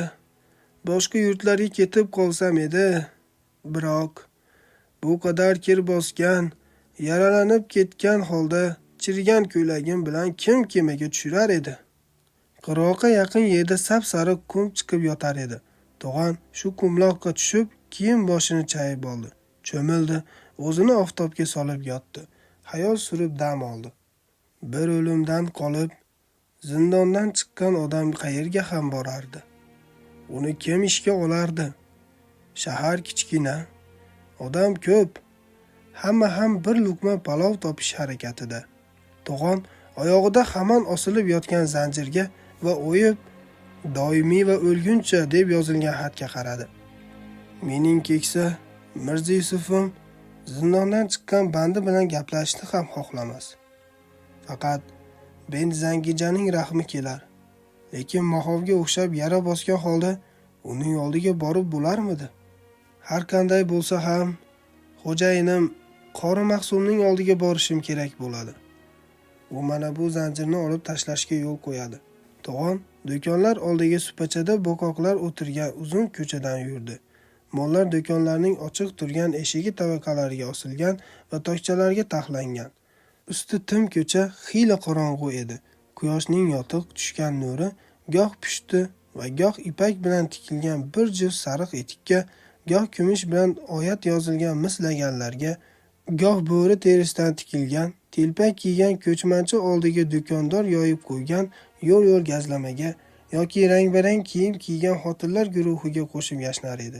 boshqa yurtlarga ketib qolsam edi. Biroq bu qadar kir bosgan, yaralanib ketgan holda chirigan ko'ylagim bilan kim kemaga tushirar edi? Qirg'oqqa yaqin yerda sap-sariq qum chiqib yotar edi. To'g'on shu qumloqqa tushib, kiyim boshini chayib oldi. Cho'mildi, o'zini oftobga solib yotdi. Xayol surib dam oldi. Bir o'limdan qolib, zindondan chiqqan odam qayerga ham borardi? Uni kim ishga olardi? Shahar kichkina, odam ko'p. Hamma ham bir luqma palov topish harakatida. To'g'on oyog'ida hamon osilib yotgan zanjirga va o'yib doimiy va o'lguncha deb yozilgan xatga qaradi. Mening keksa Mirzo Yusufim zindondan chiqqan bandi bilan gaplashishni ham xohlamas. Faqat Benzangijaning rahmi kelar. Lekin mahovga o'xshab yara bosgan holda uning oldiga borib bo'larmidi? Har qanday bo'lsa ham xo'jayinim Qori Mahsumning oldiga borishim kerak bo'ladi. U mana bu zanjirni olib tashlashga yo'l qo'yadi. To'g'on do'konlar oldiga supachada bo'qoqlar o'tirgan uzun ko'chadan yurdi. Mollar do'konlarning ochiq turgan eshigi tavaqalariga osilgan va tokchalarga taxlangan. Usti tim ko'cha xiyla qorong'u edi. Quyoshning yotiq tushgan nuri goh pushti va goh ipak bilan tikilgan bir juft sariq etikka, goh kumush bilan oyat yozilgan mis laganlarga, goh bo'ri terisidan tikilgan telpak kiygan ko'chmanchi oldiga do'kondor yoyib qo'ygan yo'l-yo'l gazlamaga yoki rang-barang kiyim kiygan xotinlar guruhiga qo'shib yashnar edi.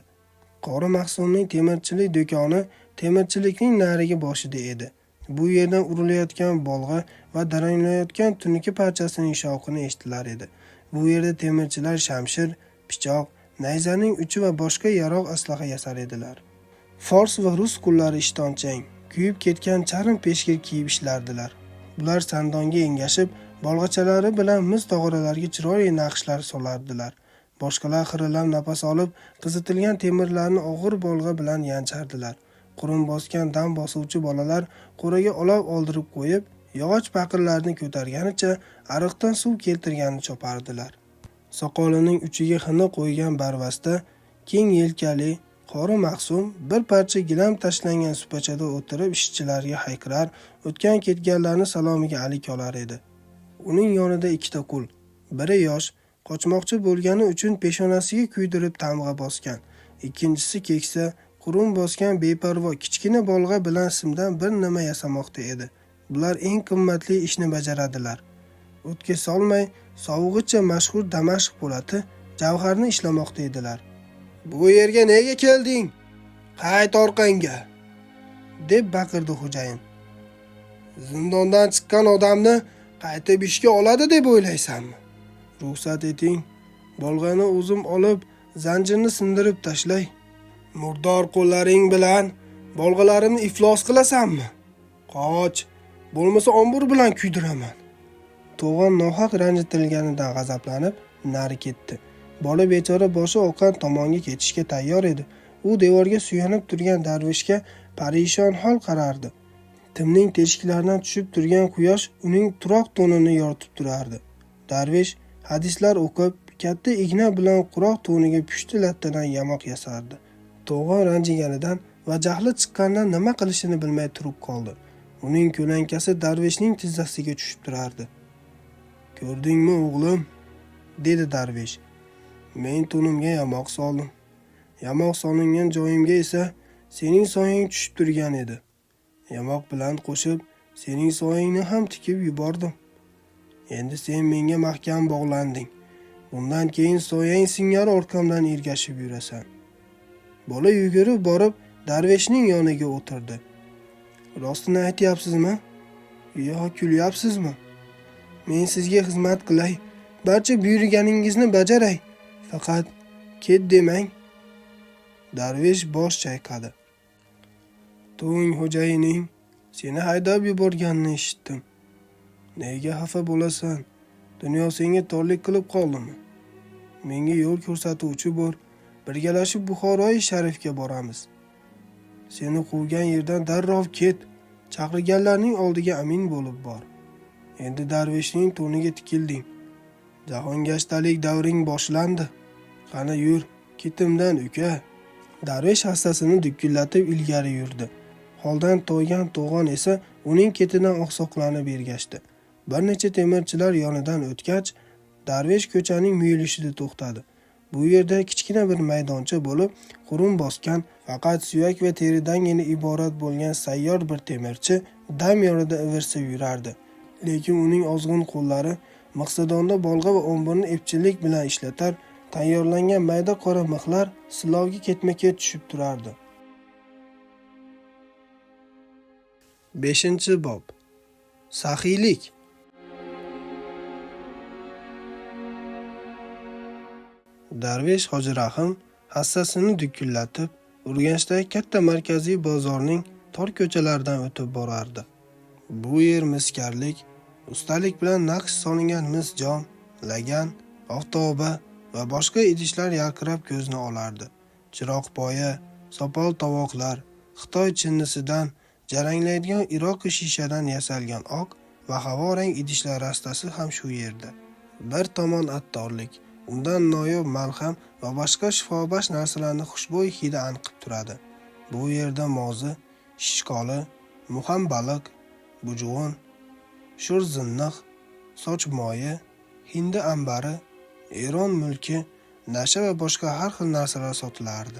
Qori Mahsumning temirchilik do'koni temirchilikning narigi boshida edi. Bu yerdan urilayotgan bolg'a va daranglayotgan tunuka parchasining shovqini eshitilar edi. Bu yerda temirchilar shamshir, pichoq, nayzaning uchi va boshqa yarog' aslaha yasar edilar. Fors va rus qullari ishtonchang, kuyib ketgan charm peshkir kiyib ishlardilar. Bular sandonga engashib, bolg'achalari bilan mis tog'oralarga chiroyli naqshlar solardilar. Boshqalar xirillab nafas olib, qizitilgan temirlarni og'ir bolg'a bilan yanchardilar. Qurum bosgan dam bosuvchi bolalar qo'raga olov oldirib qo'yib, yog'och paqirlarni ko'targanicha ariqdan suv keltirganini chopardilar. Soqolining uchiga xina qo'ygan barvasta, keng yelkali Qori Mahsum bir parcha gilam tashlangan supachada o'tirib ishchilarga hayqirar, o'tgan ketganlarni salomiga alik olar edi. Uning yonida ikkita qul, biri yosh, qochmoqchi bo'lgani uchun peshonasiga kuydirib tamg'a bosgan, ikkinchisi keksa, qurum bosgan beparvo kichkina bolg'a bilan simdan bir nima yasamoqda edi. Bular eng qimmatli ishni bajaradilar. O'tga solmay, sovug'icha mashhur Damashq po'lati javharni ishlamoqda edilar. "Bu yerga nega kelding? Qayt orqangga!" deb baqirdi xo'jayin. "Zindondan chiqqan odamni qaytib ishga oladi deb o'ylaysanmi? Ruxsat eting, bolg'ani o'zim olib, zanjirni sindirib tashlay. Murdor qo'llaring bilan bolg'alarimni iflos qilasanmi? Qoch, bo'lmasa ombur bilan kuydiraman." To'g'on nohaq ranjitilganidan g'azablanib nari ketdi. Bola bechora boshi oqqan tomonga ketishga tayyor edi. U devorga suyanib turgan darvishga parishon hol qarardi. Timning teshiklaridan tushib turgan quyosh uning turoq to'nini yoritib turardi. Darvish hadislar o'qib, katta igna bilan quroq to'niga pushti lattadan yamoq yasardi. To'g'on ranjiganidan va jahli chiqqanidan nima qilishini bilmay turib qoldi. Uning ko'lankasi darvishning tizzasiga tushib turardi. "Ko'rdingmi, o'g'lim?" dedi darvish. "Men to'nimga yamoq soldim. Yamoq solingan joyimga esa Sening soyang tushib turgan edi. Yamoq bilan qo'shib sening soyangni ham tikib yubordim. Endi sen menga mahkam bog'landing. Bundan keyin soyang singari orqamdan ergashib yurasan. Bola yugurib borib darveshning yoniga o'tirdi. Rostini aytyapsizmi? Yo, kulyapsizmi? Men sizga xizmat qilay, barcha buyurganingizni bajaray. Faqat ket demang. Darvesh bosh chayqadi. To'ng xo'jayining seni haydab yuborganini eshitdim. Nega xafa bo'lasan? Dunyo senga torlik qilib qoldimi? Menga yo'l ko'rsatuvchi bor. Birgalashib Buxoroi sharifga boramiz. Seni quvgan yerdan darrov ket. Chaqirganlarning oldiga amin bo'lib bor. Endi darveshning to'niga tikilding. Jahongashtalik davring boshlandi. Qani yur, ketimdan uka. Darvesh hassasini dukillatib ilgari yurdi. Holdan toygan to'g'on esa uning ketidan oqsoqlanib ergashdi. Bir necha temirchilar yonidan o'tgach, darvesh ko'chaning muyulishida to'xtadi. Bu yerda kichkina bir maydoncha bo'lib, qurum bosgan, faqat suyak va teridangina iborat bo'lgan sayyor bir temirchi dam yonida ivirsib yurardi. Lekin uning ozg'in qo'llari mixsidonda bolg'a va o'mbirni epchillik bilan ishlatar, tayyorlangan mayda qora mixlar silovga ketma-ket tushib turardi. 5-bob. Saxiylik. Darvesh Hoji Rahim hassasini dukullatib, Urganchdagi katta markaziy bozorning tor ko'chalaridan o'tib borardi. Bu yer miskarlik, ustalik bilan naqsh solingan mis jom, lagan, oftoba va boshqa idishlar yarqirab ko'zni olardi. Chiroqpoya, sopol tovoqlar, Xitoy chinnisidan, jaranglaydigan Iroq shishadan yasalgan oq va havorang idishlar rastasi ham shu yerda. Bir tomon attorlik, undan noyob malham va boshqa shifobaxsh narsalarni xushbo'y hidi anqib turadi. Bu yerda mozi, shishkoli, muham baliq, bujg'un, sho'rzinniq, soch moyi, hindi ambari, Eron mulki, nasha va boshqa har xil narsalar sotilardi.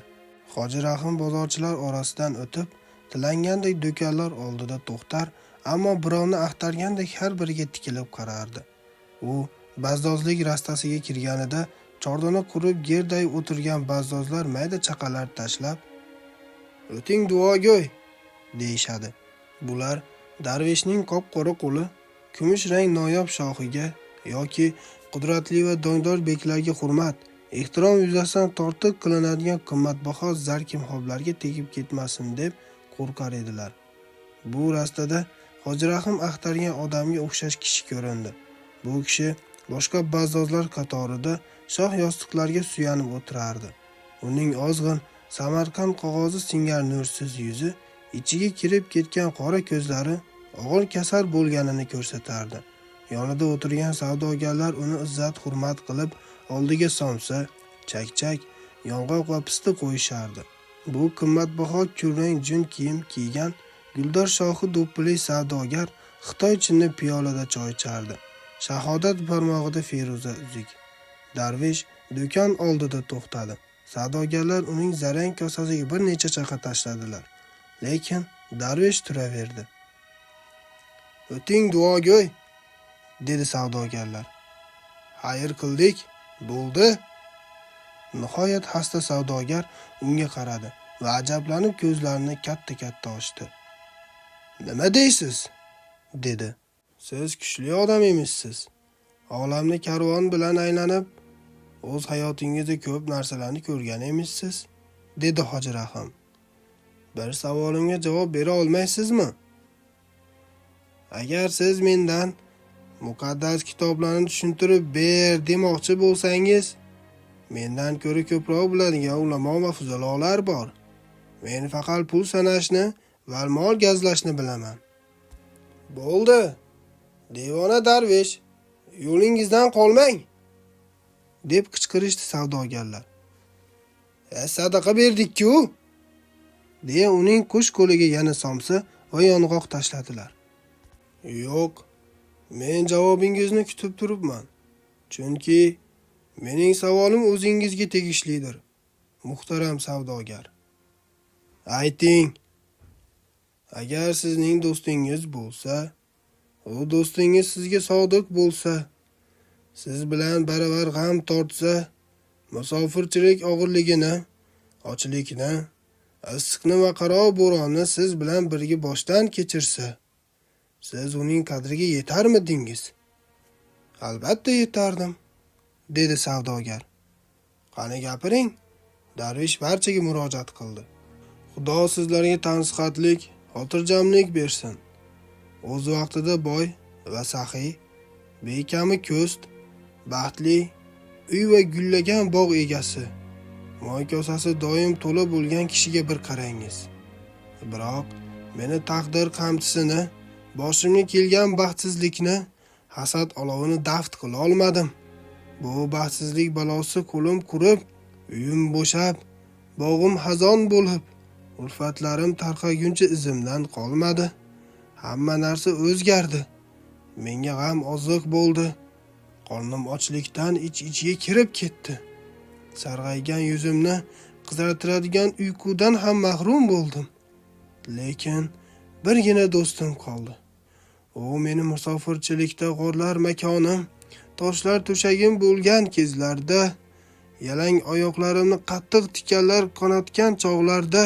Hoji Rahim bozorchilar orasidan o'tib, tilangandek do'konlar oldida to'xtar, ammo birovni axtargandek har biriga tikilib qarardi. U bazzozlik rastasiga kirganida chordona qurib gerdayib o'tirgan bazzozlar mayda chaqalar tashlab, "O'ting duogo'y" deyishadi. Bular darveshning qop-qora qo'li kumush rang noyob shoxiga yoki qudratli va dongdor beklarga hurmat, ehtirom yuzasidan tortiq qilinadigan qimmatbaho zar kimxoblarga tegib ketmasin deb qo'rqar edilar. Bu rastada Hoji Rahim axtargan odamga o'xshash kishi ko'rindi. Bu kishi boshqa bazzozlar qatorida shoh yostiqlarga suyanib o'tirardi. Uning ozg'in Samarqand qog'ozi singar nursiz yuzi, ichiga kirib ketgan qora ko'zlari og'ir kasal bo'lganini ko'rsatardi. Yonida o'tirgan savdogarlar uni izzat hurmat qilib, oldiga somsa, chakchak, yong'oq va pista qo'yishardi. Bu qimmatbaho kulrang jun kiyim kiygan guldor shohi do'ppili savdogar Xitoy chinni piyolada choy ichardi. Shahodat barmog'ida feruza uzuk. Darvesh do'kon oldida to'xtadi. Savdogarlar uning zarang kosasiga bir necha chaqa tashladilar. Lekin darvesh turaverdi. "O'ting duogo'y" dedi savdogarlar. "Xayr qildik, bo'ldi." Nihoyat xasta savdogar unga qaradi va ajablanib ko'zlarini katta-katta ochdi. "Nima deysiz?" dedi. "Siz kuchli odam emissiz. Olamni karvon bilan aylanib, o'z hayotingizda ko'p narsalarni ko'rgan emissiz," dedi Hoji Rahim. "Bir savolimga javob bera olmaysizmi? Agar siz mendan muqaddas kitoblarni tushuntirib ber demoqchi bo'lsangiz, mendan ko'ra ko'proq biladigan ulamo va fuzalolar bor. Men faqat pul sanashni va mol gazlashni bilaman." "Bo'ldi, devona darvesh, yo'lingizdan qolmang," deb qichqirishdi savdogarlar. Sadaqa berdik-ku," deya uning qush qo'liga yana somsa va yong'oq tashladilar. "Yo'q, men javobingizni kutib turibman. Chunki mening savolim o'zingizga tegishlidir, muhtaram savdogar. Ayting. Agar sizning do'stingiz bo'lsa, u do'stingiz sizga sodiq bo'lsa, siz bilan baravar g'am tortsa, musofirchilik og'irligini, ochlikni, issiqni va qaro bo'ronni siz bilan birga boshdan kechirsa, siz uning qadriga yetarmidingiz? Albatta yetardim, dedi savdogar. Qani gapiring? Darvish barchaga murojaat qildi. Xudo sizlarga tansihatlik, xotirjamlik bersin. O'z vaqtida boy va saxiy, bekami ko'st, baxtli, uy va gullagan bog' egasi, moy kosasi doim to'la bo'lgan kishiga bir qarangiz. Biroq meni taqdir qamchisini, boshimga kelgan baxtsizlikni, hasad olovini daft qila olmadim. Bu baxtsizlik balosi qo'lim qurib, uyim bo'shab, bog'im xazon bo'lib, ulfatlarim tarqaguncha izimdan qolmadi. Hamma narsa o'zgardi. Menga g'am oziq bo'ldi. Qornim ochlikdan ich-ichiga kirib ketdi. Sarg'aygan yuzimni qizartiradigan uyqudan ham mahrum bo'ldim. Lekin birgina do'stim qoldi. U meni musofirchilikda g'orlar makonim, toshlar to'shagim bo'lgan kezlarda, yalang oyoqlarimni qattiq tikanlar qonatgan chog'larda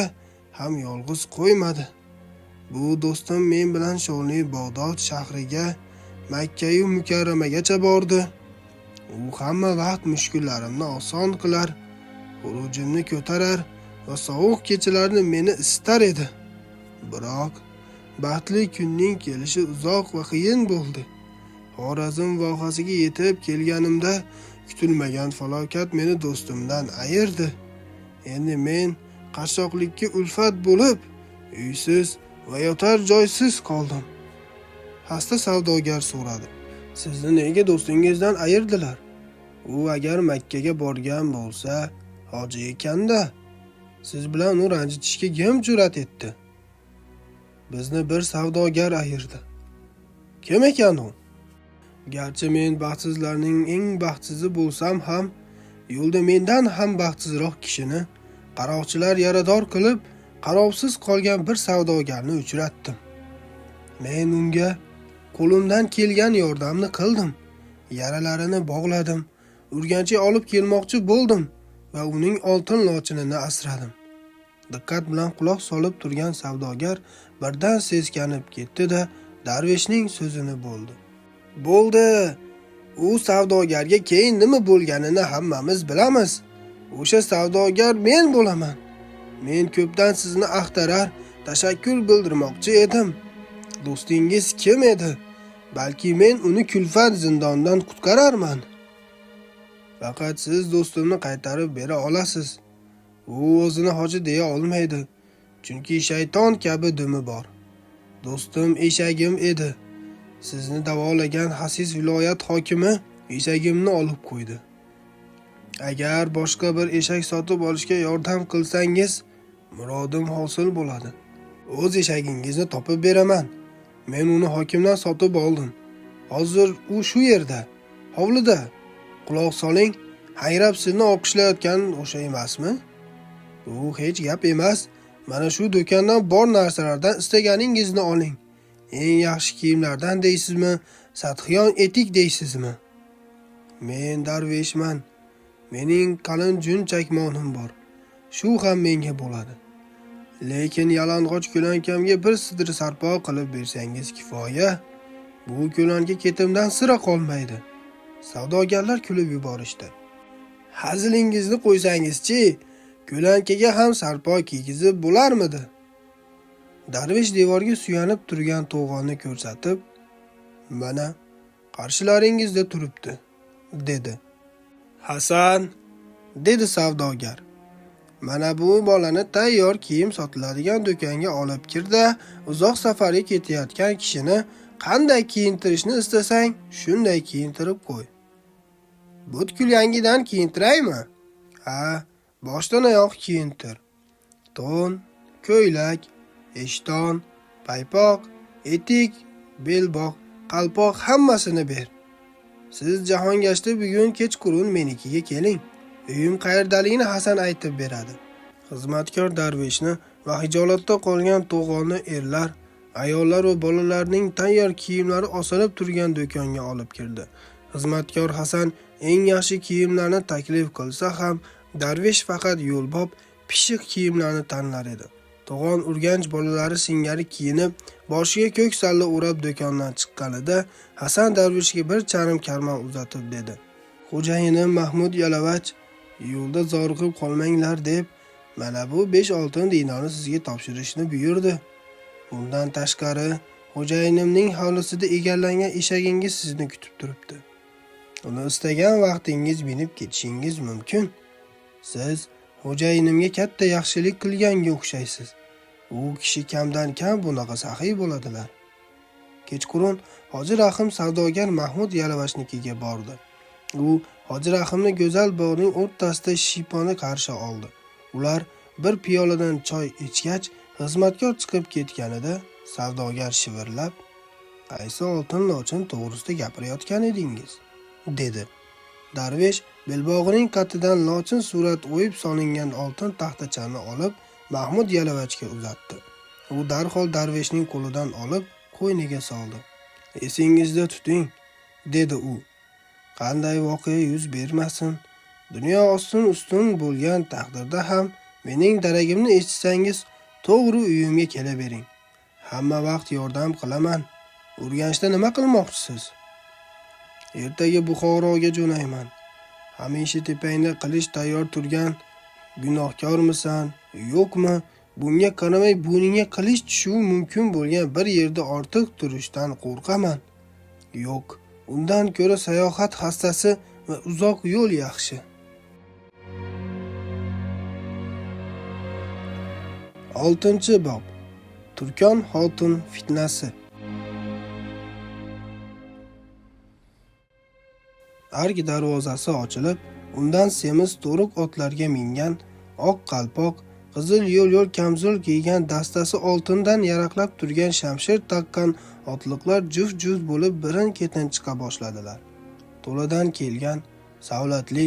ham yolg'iz qo'ymadi. Bu do'stim men bilan shonli Bag'dod shahriga, Makkayu Mukarramagacha bordi. U hamma vaqt mushkullarimni oson qilar, xurujimni ko'tarar va sovuq kechalarni meni isitar edi. Biroq baxtli kunning kelishi uzoq va qiyin bo'ldi. Xorazm vohasiga yetib kelganimda kutilmagan falokat meni do'stimdan ayirdi. Endi men qashshoqlikka ulfat bo'lib, uysiz va yotar joysiz qoldim. Xasta savdogar so'radi: "Sizni nega do'stingizdan ayirdilar? U agar Makkaga borgan bo'lsa, hoji ekanda, siz bilan uni ranjitishga kim jur'at etdi?" Bizni bir savdogar ayirdi. Kim ekan u? Garchi men baxtsizlarning eng baxtsizi bo'lsam ham, yo'lda mendan ham baxtsizroq kishini qaroqchilar yarador qilib, qarovsiz qolgan bir savdogarni uchratdim. Men unga qo'limdan kelgan yordamni qildim. Yaralarini bog'ladim, Urganchga olib kelmoqchi bo'ldim va uning oltin lochinini asradim. Diqqat bilan quloq solib turgan savdogar birdan seskanib ketdi-da, darveshning so'zini bo'ldi. Bo'ldi. U savdogarga keyin nima bo'lganini hammamiz bilamiz. O'sha savdogar men bo'laman. Men ko'pdan sizni axtarar, tashakkur bildirmoqchi edim. Do'stingiz kim edi? Balki men uni kulfat zindondan qutqararman. Faqat siz do'stimni qaytarib bera olasiz. U o'zini hoji deya olmaydi, chunki shayton kabi dumi bor. Do'stim eshagim edi. Sizni davolagan xasis viloyat hokimi eshagimni olib qo'ydi. Agar boshqa bir eshak sotib olishga yordam qilsangiz, murodim hosil bo'ladi. O'z eshagingizni topib beraman. Men uni hokimdan sotib oldim. Hozir u shu yerda, hovlida. Quloq soling, hangrab sizni olqishlayotgan o'sha emasmi? Bu hech gap emas. Mana shu do'kondan bor narsalardan istaganingizni oling. Eng yaxshi kiyimlardan deysizmi, sathiyon etik deysizmi? Men darveshman. Mening qalin jun chakmonim bor. Shu ham menga bo'ladi. Lekin yalang'och ko'lankamga bir sidr sarpo qilib bersangiz kifoya. Bu ko'lanka ketimdan sira qolmaydi. Savdogarlar kulib yuborishdi. Hazilingizni qo'ysangiz-chi, ko'lankaga ham sarpo kiygizib bo'larmidi? Darvish devorga suyanib turgan to'g'onni ko'rsatib, "Mana, qarshilaringizda turibdi", dedi. "Hasan", dedi savdogar. "Mana bu bolani tayyor kiyim sotiladigan do'konga olib kirda, uzoq safarga ketayotgan kishini qanday kiyintirishni istasang, shunday kiyintirib qo'y." "Butkul yangidan kiyintiraymi?" "Ha, boshdan oyoq kiyintir. To'n, ko'ylak, eshton, paypoq, etik, belbog', qalpoq hammasini ber. Siz jahongashta bugun kechqurun menikiga keling. Uyim qayerdaligini Hasan aytib beradi." Xizmatkor darveshni va hijolatda qolgan to'g'onni erlar, ayollar va bolalarning tayyor kiyimlari osilib turgan do'konga olib kirdi. Xizmatkor Hasan eng yaxshi kiyimlarni taklif qilsa ham, darvesh faqat yo'lbob, pishiq kiyimlarni tanlar edi. To'g'on Urganch bolalari singari kiyinib, boshiga ko'k salla o'rab do'kondan chiqqanida Hasan darveshga bir charm karmon uzatib dedi: "Xo'jayinim Mahmud Yalavach yo'lda zoriqib qolmanglar deb mana bu 5 oltin dinorni sizga topshirishni buyurdi. Bundan tashqari, xo'jayinimning hovlisida egarlangan eshagingiz sizni kutib turibdi. Uni istagan vaqtingiz minib ketishingiz mumkin. Siz xo'jayinimga katta yaxshilik qilganga o'xshaysiz. U kishi kamdan kam bunaqa saxiy bo'ladilar." Kechqurun Hoji Rahim savdogar Mahmud Yalavachnikiga bordi. U Hoji Rahimni go'zal bog'ning o'rtasida shiyponda qarshi oldi. Ular bir piyoladan choy ichgach, xizmatkor chiqib ketganida savdogar shivirlab: "Qaysi oltin lochin to'g'risida gapirayotgan edingiz?" dedi. Darvesh belbog'ining qatidan lochin surat o'yib solingan oltin taxtachani olib Mahmud Yalavachga uzatdi. U darhol darveshning qo'lidan olib qo'yniga soldi. "Esingizda tuting", dedi u. "Qanday voqea yuz bermasin, dunyo ostin ustun bo'lgan taqdirda ham mening daragimni eshitsangiz, to'g'ri uyimga kelavering. Hamma vaqt yordam qilaman. Urganchda nima qilmoqchisiz?" "Ertaga Buxoroga jo'nayman. Hamisha tepangda qilich tayyor turgan, gunohkormisan, yo'qmi, bunga qaramay bo'yningga qilich tushuvi mumkin bo'lgan bir yerda ortiq turishdan qo'rqaman. Yo'q, undan ko'ra sayohat xastasi va uzoq yo'l yaxshi." 6-bob. Turkon xotin fitnasi. Ark darvozasi ochilib, undan semiz to'riq otlarga mingan, oq qalpoq, qizil yo'l-yo'l kamzul kiygan, dastasi oltindan yaraqlab turgan shamshir taqqan otliqlar juft-juft bo'lib birin-ketin chiqa boshladilar. To'ladan kelgan, savlatli,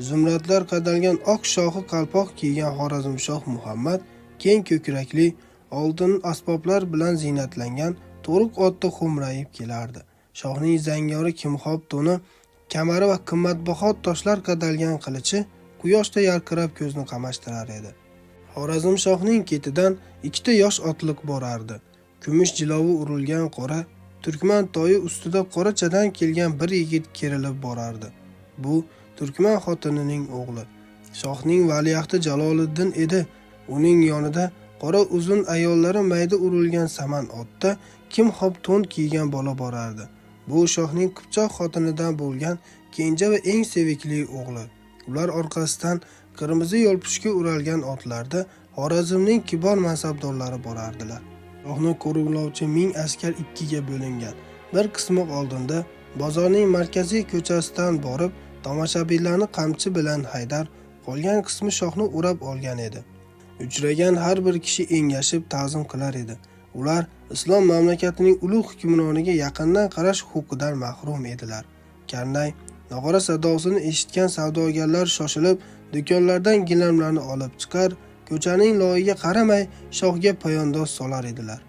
zumradlar qadalgan oq shoxi qalpoq kiygan Xorazmshoh Muhammad keng ko'krakli, oltin asboblar bilan ziynatlangan to'riq otda xo'mrayib kelardi. Shohning zangori kimxob to'ni, kamari va qimmatbaho toshlar qadalgan qilichi quyoshda yarqirab ko'zni qamashtirar edi. Xorazmshohning ketidan ikkita yosh otliq borardi. Kumush jilovi urilgan qora turkman toyi ustida qorachadan kelgan bir yigit kerilib borardi. Bu turkman xotinining o'g'li, shohning valiahdi Jaloliddin edi. Uning yonida qora uzun ayollari mayda urilgan saman otda kimxob to'n kiygan bola borardi. Bu shohning qipchoq xotinidan bo'lgan kenja va eng sevikli o'g'li. Ular orqasidan qirmizi yolpushga o'ralgan otlarda Xorazmning kibor mansabdorlari borardilar. Shohni qo'riqlovchi 1000 askar ikkiga bo'lingan. Bir qismi oldinda bozorning markaziy ko'chasidan borib tomoshabinlarni qamchi bilan haydar, qolgan qismi shohni o'rab olgan edi. Uchragan har bir kishi engashib ta'zim qilar edi. Ular islom mamlakatining ulug' hukmroniga yaqindan qarash huquqidan mahrum edilar. Karnay, nog'ora sadosini eshitgan savdogarlar shoshilib do'konlardan gilamlarni olib chiqar, ko'chaning loyiga qaramay shohga poyandoz solar edilar.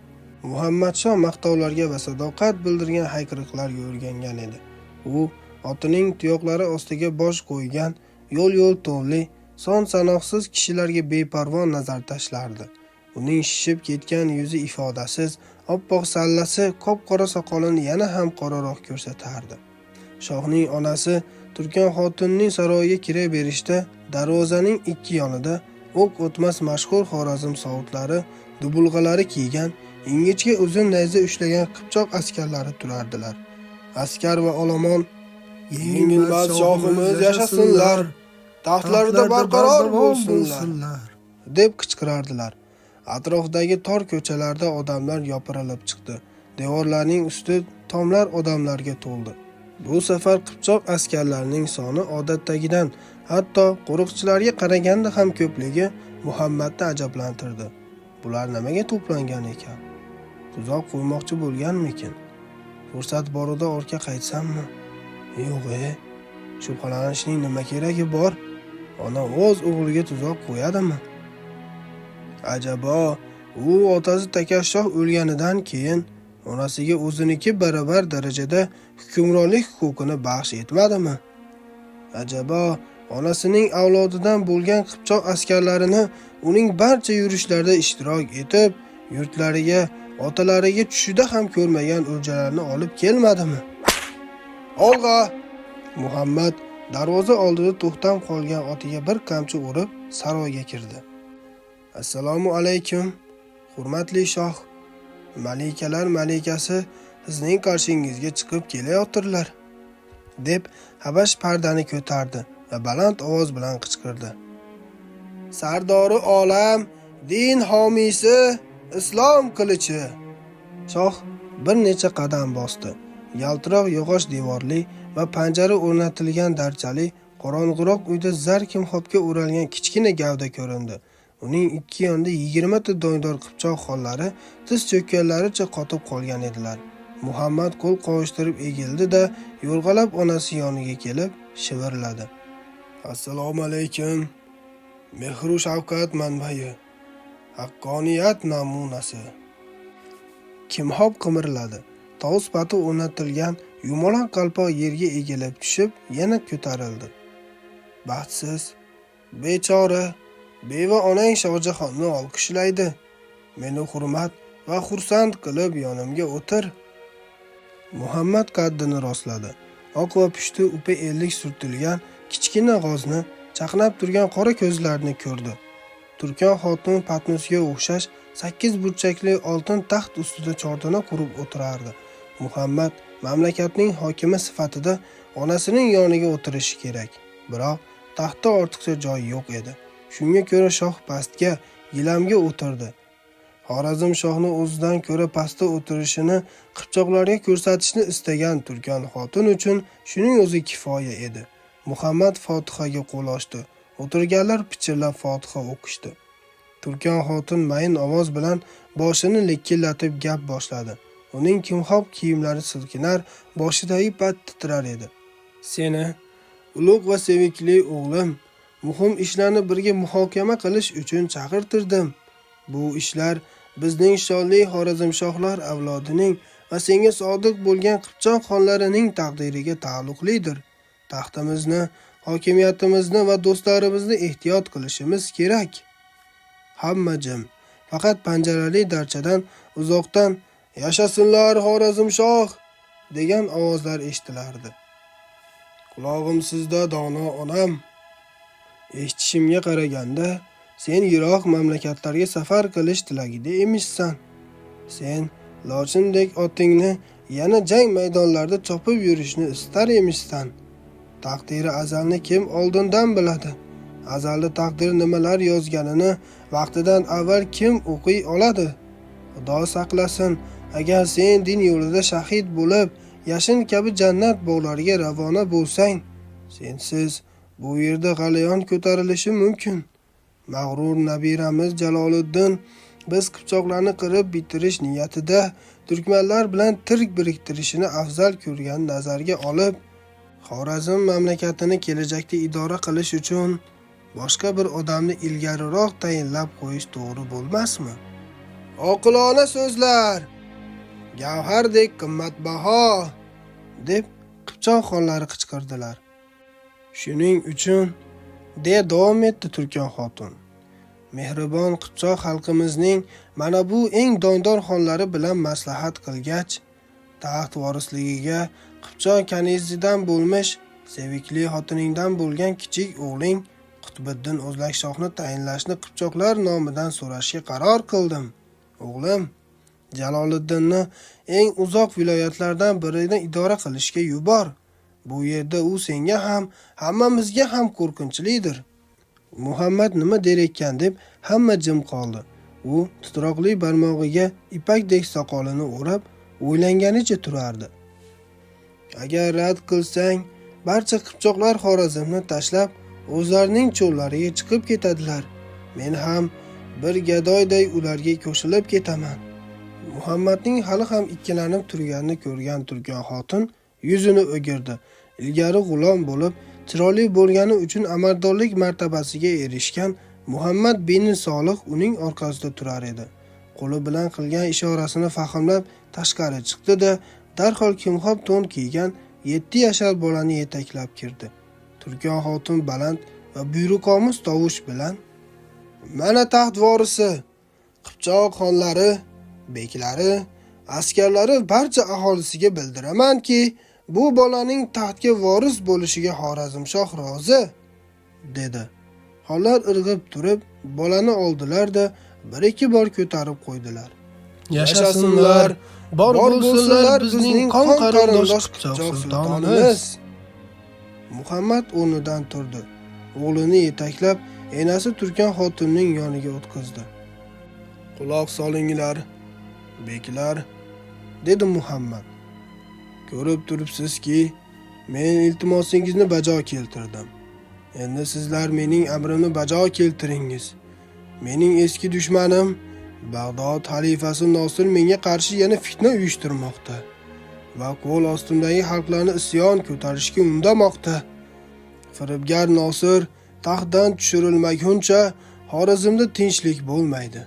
Muhammadshoh maqtovlarga va sadoqat bildirgan hayqiriqlarga o'rgangan edi. U otining tuyoqlari ostiga bosh qo'ygan yo'l-yo'l to'nli, son sanoqsiz kishilarga beparvo nazar tashlardi. Uning shishib ketgan yuzi ifodasiz, oppoq sallasi qop-qora soqolini yana ham qoraroq ko'rsatardi. Shohning onasi Turkon xotinning saroyiga kiraverishda darvozaning ikki yonida o'q o'tmas mashhur Xorazm sovutlari, dubulg'alari kiygan, ingichka uzun nayza ushlagan qipchoq askarlari turardilar. Askar va olomon: "Yengilmas shohimiz yashasinlar, taxtlarida barqaror bo'lsinlar!" deb qichqirardilar. Atrofdagi tor ko'chalarda odamlar yopirilib chiqdi. Devorlarning usti, tomlar odamlarga to'ldi. Bu safar qipchoq askarlarining soni odatdagidan, hatto qo'riqchilarga qaraganda ham ko'pligi Muhammadni ajablantirdi. Bular nimaga to'plangan ekan? Tuzoq qo'ymoqchi bo'lganmikin? Fursat borida ortga qaytsammi? Yo'q-e, shubhalanishning nima keragi bor? Ona o'z o'g'liga tuzoq qo'yadimi? Ajabo, u otasi Takashshoh o'lganidan keyin onasiga o'ziniki barobar darajada hukmronlik huquqini baxsh etmadimi? Ajabo, onasining avlodidan bo'lgan qipchoq askarlarini uning barcha yurishlarida ishtirok etib, yurtlariga, otalariga tushida ham ko'rmagan o'ljalarni olib kelmadimi? Olg'a! Muhammad darvoza oldida to'xtab qolgan otiga bir qamchi urib saroyga kirdi. Assalomu alaykum, hurmatli shoh. Malikalar malikasi sizning qarshingizga chiqib kelayotirlar, deb habash pardani ko'tardi va baland ovoz bilan qichqirdi. Sardori olam, din homiysi, islom qilichi. Shoh bir necha qadam bosdi. Yaltiroq yog'och devorli va panjara o'rnatilgan darchali qorong'iroq uyda zar kimxobga o'ralgan kichkina gavda ko'rindi. Uning ikki yonida 20 ta dongdor qipchoq xonlari tiz cho'kkanlaricha qotib qolgan edilar. Muhammad qo'l qovushtirib egildi-da, yo'rg'alab onasi yoniga kelib shivirladi. Assalomu alaykum. Mehru shafqat manbai, haqqoniyat namunasi. Kimxob qimirladi. Tovus pati o'rnatilgan yumaloq qalpoq yerga egilib tushib, yana ko'tarildi. Baxtsiz, bechora, beva onang Shohjahonni olqishlaydi. Meni hurmat va xursand qilib yonimga o'tir. Muhammad qaddini rostladi. Oq va pushti upa ellik surtilgan kichkina g'ozni chaqnab turgan qora ko'zlarini ko'rdi. Turkon xotin patnusga o'xshash 8 burchakli oltin taxt ustida chordana qurib o'tirardi. Muhammad mamlakatning hokimi sifatida onasining yoniga o'tirishi kerak. Biroq taxtda ortiqcha joy yo'q edi. Shunga ko'ra shoh pastga, gilamga o'tirdi. Xorazm shohni o'zidan ko'ra pastda o'tirishini qipchoqlarga ko'rsatishni istagan Turkon xotin uchun shuning o'zi kifoya edi. Muhammad fotihaga qo'l ochdi. O'tirganlar pichirlab fotiha o'qishdi. Turkon xotin mayin ovoz bilan boshini likillatib gap boshladi. Uning kimxob kiyimlari silkinar, boshidagi pat titrar edi. Seni ulug' va sevikli o'g'lim, muhim ishlarni birga muhokama qilish uchun chaqirtirdim. Bu ishlar bizning shonli Xorazmshohlar avlodining va senga sodiq bo'lgan qipchoq xonlarining taqdiriga taalluqlidir. Taxtimizni, hokimiyatimizni va do'stlarimizni ehtiyot qilishimiz kerak. Hamma jim. Faqat panjarali darchadan uzoqdan "Yashasinlar Xorazmshoh" degan ovozlar eshitilardi. Qulog'im sizda, dono onam. Eshitishimga qaraganda, sen yiroq mamlakatlarga safar qilish tilagida emishsan. Sen lochindek otingni yana jang maydonlarida chopib yurishni istar emishsan. Taqdiri azalni kim oldindan biladi? Azalda taqdir nimalar yozganini vaqtidan avval kim o'qiy oladi? Xudo saqlasin, agar sen din yo'lida shahid bo'lib, yashin kabi jannat bog'lariga ravona bo'lsang, sensiz bu yerda g'alayon ko'tarilishi mumkin. Mag'rur nabiramiz Jaloliddin biz qipchoqlarni qirib bitirish niyatida turkmanlar bilan tirk biriktirishini afzal ko'rgan nazarga olib, Xorazm mamlakatini kelajakda idora qilish uchun boshqa bir odamni ilgariroq tayinlab qo'yish to'g'ri bo'lmasmi? Oqilona so'zlar, gavhardek qimmatbaho, deb qipchoq xonlari qichqirdilar. Shuning uchun, deya davom etdi Turkon xotin, mehribon qipchoq xalqimizning mana bu eng dongdor xonlari bilan maslahat qilgach, taxt vorisligiga qipchoq kanizidan bo'lmish sevikli xotiningdan bo'lgan kichik o'g'ling Qutbiddin O'zlakshohni tayinlashni qipchoqlar nomidan so'rashga qaror qildim. O'g'lim, Jaloliddinni eng uzoq viloyatlardan birini idora qilishga yubor. Bu yerda u senga ham, hammamizga ham qo'rqinchlidir. Muhammad nima der ekan deb hamma jim qoldi. U titroqli barmog'iga ipakdek soqolini o'rab, o'ylanganicha turardi. Agar rad qilsang, barcha qipchoqlar Xorazmni tashlab, o'zlarining cho'llariga chiqib ketadilar. Men ham bir gadoyday ularga qo'shilib ketaman. Muhammadning hali ham ikkilanib turganini ko'rgan Turkon xotin yuzini o'girdi. Ilgari g'ulom bo'lib, chiroyli bo'lgani uchun amaldorlik martabasiga erishgan Muhammad bin Solih uning orqasida turar edi. Qo'li bilan qilgan ishorasini fahmlab tashqari chiqdi-da, darhol kimxob to'n kiygan 7 yashar bolani yetaklab kirdi. Turkon xotin baland va buyruqomuz tovush bilan: "Mana taxt vorisi, Qipchoq xonlari, beklari, askarlari, barcha aholisiga bildiramanki, bu bolaning taxtga voris bo'lishiga Xorazmshoh rozi", dedi. Xonlar irg'ib turib, bolani oldilar-da, bir ikki bor ko'tarib qo'ydilar. Yashasinlar, bor bo'lsinlar bizning qon qarindosh Qipchoq sultonimiz. Muhammad o'rnidan turdi. O'g'lini yetaklab, enasi Turkon xotinning yoniga o'tqizdi. "Quloq solinglar, beklar", dedi Muhammad. "Ko'rib turibsizki, men iltimosingizni bajo keltirdim. Endi sizlar mening amrimni bajo keltiringiz. Mening eski dushmanim Bag'dod xalifasi Nosir menga qarshi yana fitna uyushtirmoqda va qo'l ostimdagi xalqlarni isyon ko'tarishga undamoqda. Firibgar Nosir taxtdan tushirilmaguncha Xorazmda tinchlik bo'lmaydi.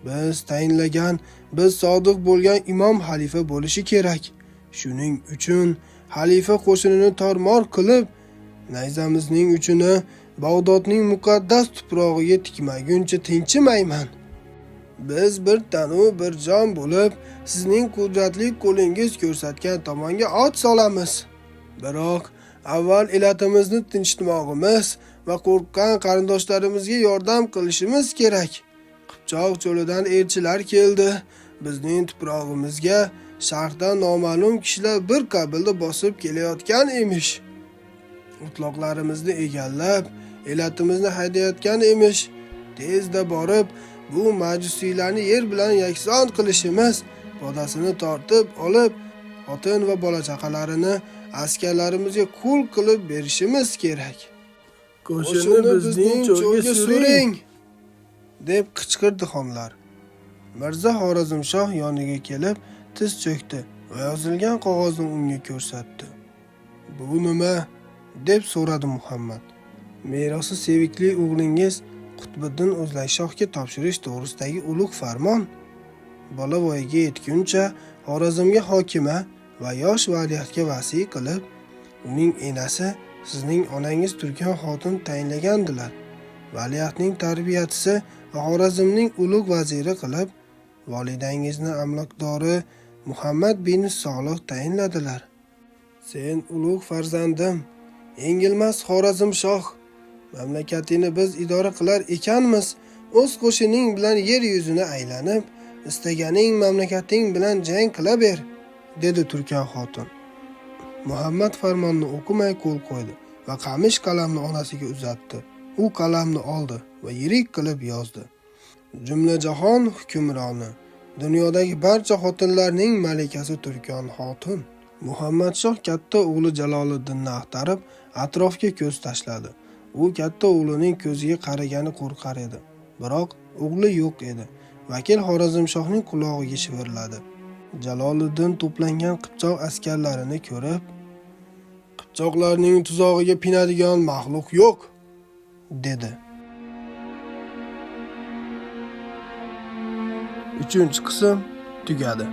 Biz tayinlagan, biz sodiq bo'lgan imom xalifa bo'lishi kerak. Shuning uchun xalifa qo'shinini tormor qilib, nayzamizning uchini Bag'dodning muqaddas tuprog'iga tikmaguncha tinchimayman. Biz bir tanu bir jon bo'lib, sizning qudratli qo'lingiz ko'rsatgan tomonga ot solamiz. Biroq avval elatimizni tinchitmog'imiz va qo'rqqan qarindoshlarimizga yordam qilishimiz kerak. Qipchoq cho'lidan elchilar keldi. Bizning tuprog'imizga sharqdan noma'lum kishilar bir qabilda bosib kelayotgan emish. O'tloqlarimizni egallab, elatimizni haydayotgan emish. Tezda borib, bu majusiylarni yer bilan yakson qilishimiz, podasini tortib olib, xotin va bola chaqalarini askarlarimizga qul qilib berishimiz kerak. Qo'shinni bizning cho'lga suring, deb qichqirdi xonlar. Mirzo Xorazmshoh yoniga kelib tiz cho'kdi va yozilgan qog'ozni unga ko'rsatdi. "Bu nima?" deb so'radi Muhammad. "Merosi sevikli o'g'lingiz Qutbiddin O'zlakshohga topshirish to'g'risidagi ulug' farmon. Bola voyaga yetguncha Xorazmga hokima va yosh valiahdga vasiy qilib, uning enasi sizning onangiz Turkon xotin tayinlagandilar. Valiahdning tarbiyachisi va Xorazmning ulug' vaziri qilib, volidangizni amlokdori Muhammad bin Solih tayinladilar. Sen ulug' farzandim, yengilmas Xorazmshoh, mamlakatingni biz idora qilar ekanmiz, o'z qo'shining bilan yer yuzini aylanib, istaganing mamlakating bilan jang qilaver", dedi Turkon xotin. Muhammad farmonni o'qimay qo'l qo'ydi va qamish qalamni onasiga uzatdi. U qalamni oldi va yirik qilib yozdi. Jumla jahon hukmroni, dunyodagi barcha xotinlarning malikasi Turkon xotin. Muhammadshoh katta o'g'li Jaloliddinni axtarib, atrofga ko'z tashladi. U katta o'g'lining ko'ziga qaragani qo'rqar edi. Biroq o'g'li yo'q edi. Vakil Xorazmshohning qulog'iga shivirladi. Jaloliddin to'plangan Qipchoq askarlarini ko'rib, "Qipchoqlarning tuzog'iga pinadigan maxluq yo'q", dedi. 3-qism tugadi.